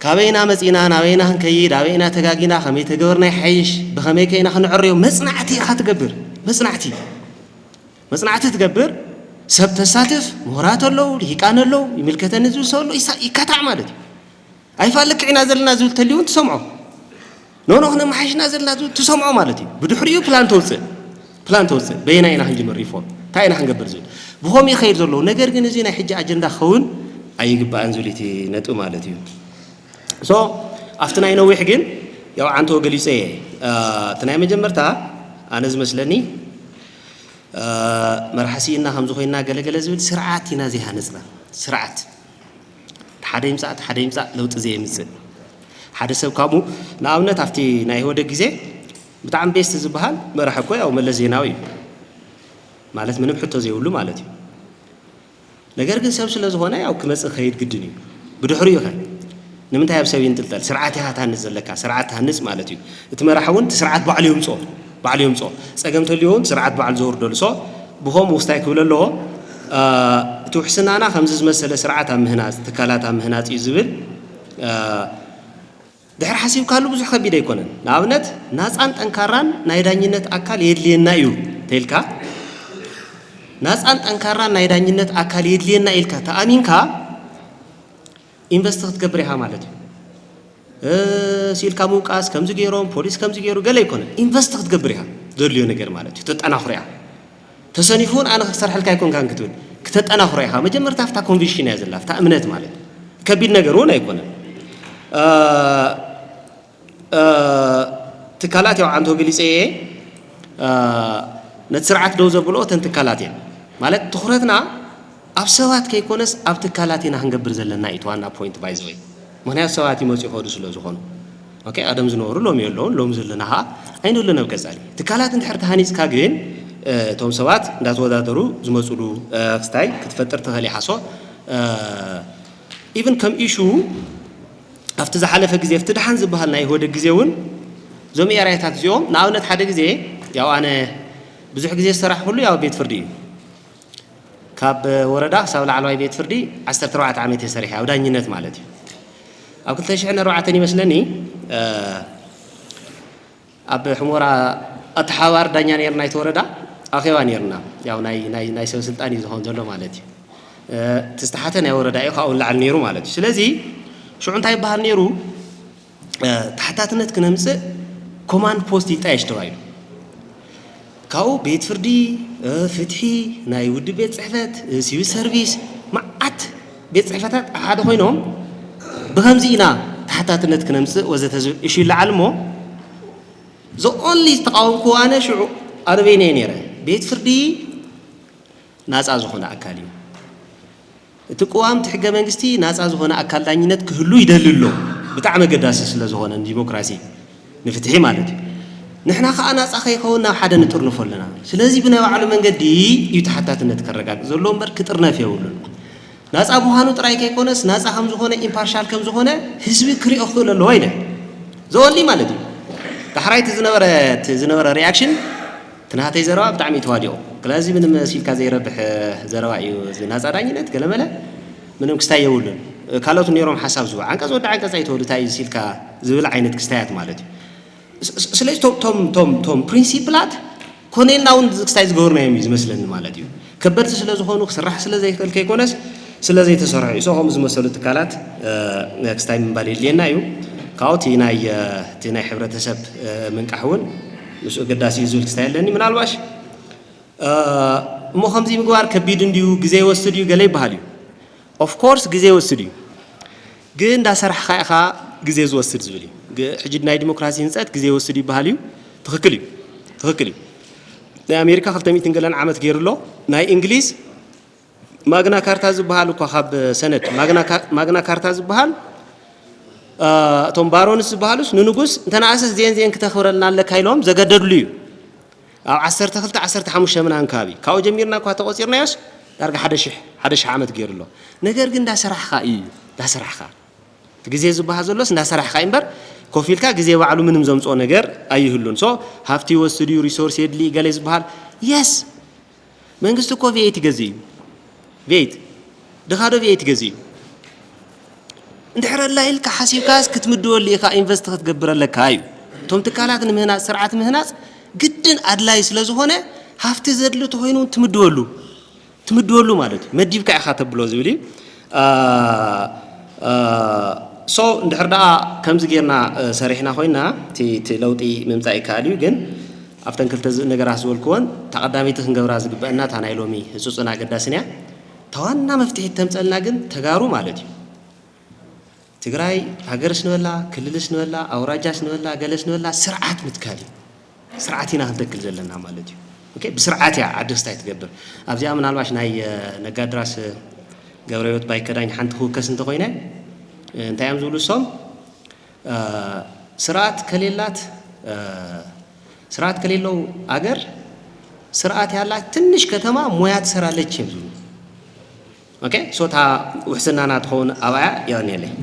ካበይና መፂና ናበይና ክንከይድ ኣበይና ተጋጊና ከመይ ተገበርና ይሓይሽ ብኸመይ ከይና ክንዕርዮ መፅናዕቲ ኢኻ ትገብር። መፅናዕቲ መፅናዕቲ ትገብር። ሰብ ተሳትፍ ምሁራት ኣለዉ ልሂቃን ኣለዉ ይምልከተኒ ዝብል ሰብ ኣሎ ይሳ- ይካታዕ ማለት እዩ። ኣይፋልክዕ ኢና ዘለና ዝብል ተልዩ እውን ትሰምዖ። ኖኖ ክነመሓይሽና ዘለና ዝብል ትሰምዖ ማለት እዩ። ብድሕሪኡ ፕላን ተውፅእ ፕላን ተውፅእ በየና ኢና ክንጅምር ሪፎርም እንታይ ኢና ክንገብር ዝብል ብኸምኡ ይኸይድ ዘለዉ። ነገር ግን እዚ ናይ ሕጂ ኣጀንዳ ክኸውን ኣይግባእን ዝብል እቲ ነጥቢ ማለት እዩ። ሶ ኣብቲ ናይ ነዊሕ ግን ያው ዓንቶ ገሊፀ እየ። እቲ ናይ መጀመርታ ኣነ ዝመስለኒ መርሓ ስኢና ከምዚ ኮይና ገለገለ ዝብል ስርዓት ኢና ዘይሃነፅና። ስርዓት ሓደ ይምፃእ ሓደ ይምፃእ ለውጢ ዘየምፅእ ሓደ ሰብ ካብኡ ንኣብነት ኣብቲ ናይ ኢህወደግ ግዜ ብጣዕሚ ቤስት ዝበሃል መራሒ እኮ ያው መለስ ዜናዊ እዩ። ማለት ምንም ሕቶ ዘይብሉ ማለት እዩ። ነገር ግን ሰብ ስለ ዝኾነ ያው ክመፅእ ከይድ ግድን እዩ። ብድሕሪኡ ከ ንምንታይ ኣብ ሰብ ይንጥልጠል? ስርዓት ኢኻ ትሃንፅ ዘለካ። ስርዓት ትሃንፅ ማለት እዩ። እቲ መራሒ እውን እቲ ስርዓት ባዕሉ የምፅኦ ባዕሉ የምፅኦ ፀገም ተልዮ እውን ስርዓት ባዕሉ ዘውርደሉ ሶ ብኸምኡ ውስታይ ክብል ኣለዎ። እቲ ውሕስናና ከምዚ ዝመሰለ ስርዓት ኣብ ምህናፅ ትካላት ኣብ ምህናፅ እዩ ዝብል ድሕሪ ሓሲብካሉ ብዙሕ ከቢድ ኣይኮነን። ንኣብነት ናፃን ጠንካራን ናይ ዳኝነት ኣካል የድልየና እዩ ተይልካ ናፃን ጠንካራን ናይ ዳኝነት ኣካል የድልየና ኢልካ ተኣሚንካ ኢንቨስት ክትገብር ኢኻ ማለት እዩ። ሲልካ ምውቃስ ከምዚ ገይሮም ፖሊስ ከምዚ ገይሩ ገለ ኣይኮነ ኢንቨስት ክትገብር ኢኻ። ዘድልዮ ነገር ማለት እዩ ተጠናኽሮ ኢኻ። ተሰኒፉ እውን ኣነ ክሰርሐልካ ኣይኮንካን ክትብል ክተጠናኽሮ ኢኻ። መጀመርታ ኣብታ ኮንቪክሽን እያ ዘላ ኣብታ እምነት ማለት ከቢድ ነገር እውን ኣይኮነን። ትካላት ያው ዓንቶ ገሊፀ እየ ነቲ ስርዓት ደው ዘብልኦ እተን ትካላት እየን ማለት ትኩረትና ኣብ ሰባት ከይኮነስ ኣብ ትካላት ኢና ክንገብር ዘለና እዩ ዋና ፖይንት ባይዘወይ። ምክንያቱ ሰባት ይመፁ ይኸዱ ስለ ዝኾኑ ቀደም ዝነበሩ ሎም የለውን ሎም ዘለና ከዓ ኣይንህሉን ኣብ ቀፃሊ ትካላት እንድሕር ተሃኒፅካ ግን እቶም ሰባት እንዳተወዳደሩ ዝመፁሉ ክስታይ ክትፈጥር ትኽእል ኢሓሶ ኢቨን ከም ኢሹ ኣብቲ ዝሓለፈ ግዜ ኣብቲ ደሓን ዝበሃል ናይ ኢህወደግ ግዜ እውን እዞም ኤርያታት እዚኦም ንኣብነት ሓደ ግዜ ያው ኣነ ብዙሕ ግዜ ዝሰራሕኩሉ ያው ቤት ፍርዲ እዩ። ካብ ወረዳ ክሳብ ላዕለዋይ ቤት ፍርዲ ዓሰርተ ኣርባዕተ ዓመት እየ ሰሪሐ ኣብ ዳኝነት ማለት እዩ። ኣብ ክልተ ሽሕን ኣርባዕተን ይመስለኒ ኣብ ሕሞራ ኣተሓባባሪ ዳኛ ነርና ናይቲ ወረዳ ኣኼባ ነርና ያው ናይ ናይ ናይ ሰብ ስልጣን እዩ ዝኾን ዘሎ ማለት እዩ። እቲ ዝተሓተ ናይ ወረዳ እዩ ካብኡ ንላዕሊ ነይሩ ማለት እዩ። ስለዚ ሽዑ እንታይ ይበሃል ነይሩ ተሓታትነት ክነምፅእ ኮማንድ ፖስት ይጣየሽ ተባሂሉ ካብኡ ቤት ፍርዲ ፍትሒ ናይ ውድብ ቤት ፅሕፈት ሲቪል ሰርቪስ መዓት ቤት ፅሕፈታት ኣብ ሓደ ኮይኖም ብከምዚ ኢና ተሓታትነት ክነምፅእ ወዘተ ዝብል እሹ ይለዓል እሞ the only ዝተቃወምኩዎ ኣነ ሽዑ ኣበበይነ እየ ነይረ ቤት ፍርዲ ናፃ ዝኾነ ኣካል እዩ። እቲ ቅዋም እቲ ሕገ መንግስቲ ናፃ ዝኾነ ኣካል ዳኝነት ክህሉ ይደሊ ኣሎ። ብጣዕሚ ኣገዳሲ ስለ ዝኾነ ንዲሞክራሲ ንፍትሒ ማለት እዩ። ንሕና ከዓ ናፃ ከይኸውን ናብ ሓደ ንጥርንፎ ኣለና። ስለዚ ብናይ ባዕሉ መንገዲ እዩ ተሓታትነት ከረጋግፅ ዘለዎ እምበር ክጥርነፍ የብሉን። ናፃ ምዃኑ ጥራይ ከይኮነስ ናፃ ከም ዝኾነ ኢምፓርሻል ከም ዝኾነ ህዝቢ ክሪኦ ክኽእል ኣለዎ ኢለ ዘወሊ ማለት እዩ። ዳሕራይ እቲ ዝነበረ እቲ ዝነበረ ሪያክሽን እቲ ናተይ ዘረባ ብጣዕሚ እዩ ተዋዲቑ። ስለዚ ምንም መሲልካ ዘይረብሕ ዘረባ እዩ እዚ ናፃ ዳኝነት ገለመለ ምንም ክስታይ የብሉን። ካልኦት ነይሮም ሓሳብ ዝህቡ ዓንቀፅ ወዲ ዓንቀፅ ኣይተወዱ እንታይ እዩ ሲልካ ዝብል ዓይነት ክስታያት ማለት እዩ። ስለዚ ቶም ፕሪንሲፕላት ኮነ ኢልና እውን ክስታይ ዝገበርናዮም እዩ ዝመስለኒ ማለት እዩ። ከበድቲ ስለ ዝኾኑ ክስራሕ ስለ ዘይክእል ከይኮነስ ስለ ዘይተሰርሑ እዩ። ከምኡ ዝመሰሉ ትካላት ክስታይ ምባል የድልየና እዩ። ካብኡ እቲ ናይ እቲ ናይ ሕብረተሰብ ምንቃሕ እውን ምስኡ ኣገዳሲ እዩ ዝብል ክስታይ ኣለኒ። ምናልባሽ እሞ ከምዚ ምግባር ከቢድ እንድዩ፣ ግዜ ይወስድ እዩ፣ ገለ ይበሃል እዩ። Of course ግዜ ይወስድ እዩ። ግን እንዳሰራሕኻ ኢኻ ግዜ ዝወስድ ዝብል እዩ። ግ- ሕጂ ናይ ዲሞክራሲ ህንፀት ግዜ ይወስድ ይበሃል እዩ። ትኽክል እዩ። ትኽክል እዩ። ናይ ኣሜሪካ ክልተ ሚእትን ገለን ዓመት ገይሩ ኣሎ። ናይ እንግሊዝ ማግና ካርታ ዝበሃል እኳ ካብ ሰነድ ማግና ካ- ማግና ካርታ ዝበሃል፣ እ፣ እቶም ባሮንስ ዝበሃሉስ ንንጉስ እንተነኣሰስ ዜን ዜን ክተኽብረልና ኣለካ ኢሎም ዘገደድሉ እዩ። ኣብ ዓሰርተ ክልተ ዓሰርተ ሓሙሽተ ምናምን ከባቢ ካብኡ ጀሚርና እኳ ተቆፂርናዮስ ዳርጋ ሓደ ሽሕ ሓደ ሽሕ ዓመት ገይሩ ኣሎ። ነገር ግን እንዳሰራሕካ እዩ። እንዳሰራሕካ እቲ ግዜ ዝበሃል ዘሎስ እንዳሰራሕካ እዩ እምበር ኮፍ ኢልካ ግዜ ባዕሉ ምንም ዘምፅኦ ነገር ኣይህሉን። So ሃፍቲ ይወስድ እዩ፣ ሪሶርስ የድሊ ገለ ዝበሃል፣ የስ፣ መንግስቲ እኮ ቪኤት ይገዝእ እዩ። ቪኤት ድኻ ዶ ቪኤት ይገዝእ እዩ? እንድሕር ኣላ ኢልካ ሓሲብካስ ክትምድበሉ ኢኻ፣ ኢንቨስት ክትገብር ኣለካ እዩ። እቶም ትካላት ንምህናፅ፣ ስርዓት ምህናፅ ግድን ኣድላይ ስለ ዝኾነ ሃፍቲ ዘድሊ ተኾይኑ እውን ትምድበሉ ትምድበሉ ማለት እዩ። መዲብካ ኢኻ ተብሎ ዝብል እዩ። ሶ እንድሕር ደኣ ከምዚ ጌርና፣ እ፣ ሰሪሕና ኮይና እቲ እቲ ለውጢ ምምፃእ ይከኣል እዩ። ግን ኣብተን ክልተ ዝ- ነገራት ዝበልክወን እታ ቀዳመይቲ ክንገብራ ዝግበአና እታ ናይ ሎሚ ህፁፅን ኣገዳስን እያ። እታ ዋና መፍትሒ ተምፀልና ግን ተጋሩ ማለት እዩ። ትግራይ ሃገርስ ንበላ፣ ክልልስ ንበላ፣ ኣውራጃስ ንበላ፣ ገለስ ንበላ፣ ስርዓት ምትካል እዩ። ስርዓት ኢና ክንተክል ዘለና ማለት እዩ። ኦኬ፣ ብስርዓት እያ ዓዲ ክስታይ ትገብር። ኣብዚኣ ምናልባሽ ናይ፣ እ፣ ነጋድራስ፣ እ፣ ገብረህይወት ባይከዳኝ ሓንቲ ክውከስ እንተኾይነ፣ እ፣ እንታይ እዮም ዝብሉ እሶም? እ፣ ስርዓት ከሌላት፣ እ፣ ስርዓት ከሌለው ኣገር ስርዓት ያላት ትንሽ ከተማ ሞያ ትሰራለች እዮም ዝብሉ። ኦኬ፣ ሶ እታ ውሕስናና ትኸውን ኣብኣ የቐንየለይ።